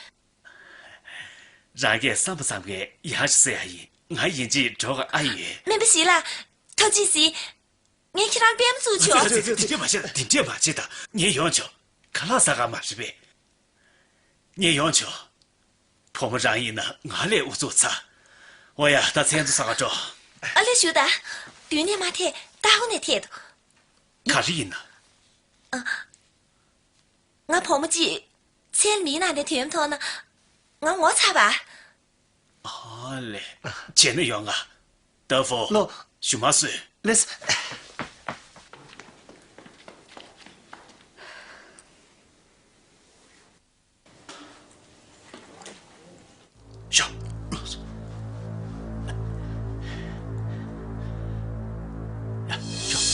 རང་གིས་བསམ་པ་བསམ་མཁན་ཡག་ཞིག་ཟེར་ཡ་ཡིན། ང་ཡིན་གཅིག་འགྲོ་ག་ཨ་ཡོད། སྨན་པ་ཞིག་ལ། ཐུགས་རྗེ་གཟིགས། ངས་ཁྱེད་རང་པད་མ་བཙུགས་ཆོག་ཨ་ཙི། ཨ་ཙི། དེ་འདྲས་མ་བྱེད་ད། དེ་འདྲས་མ་བྱེད་ད། ངས་ཡོང་ཆོག་ཁ་ལག་ཟ་ག་མ་རེད་པས། ངས་ཡོང་ཆོག་བུ་མོ་རང་ཡིན་ན་ང་ལས་ཨུ་ཚུགས་ཚ། འོ་ཡ། ད་མཚན་ཐོ་ཟ་ག་འགྲོ། ཨ་ལས་ཞུ་ད། མདུན་ནས་མ་ཐད། ལྟག་ནས་ཐད་དོ། ག་རེ་ཡིན་ན། ང་བུ་མོ་གཅིག་ཚལ་མིའི་ནང་ནས་ཐོན་མཐོང་ན། ང་ངོ་ཚ་བ། ཨ་ལེ། བྱས་ན་ཡོང་ང་། ཏཱ་ཧྥུ། ལོ། ཞུ་མ་བཟོད། ལེས། ཤོག་ཡ། ཡ། ཡ།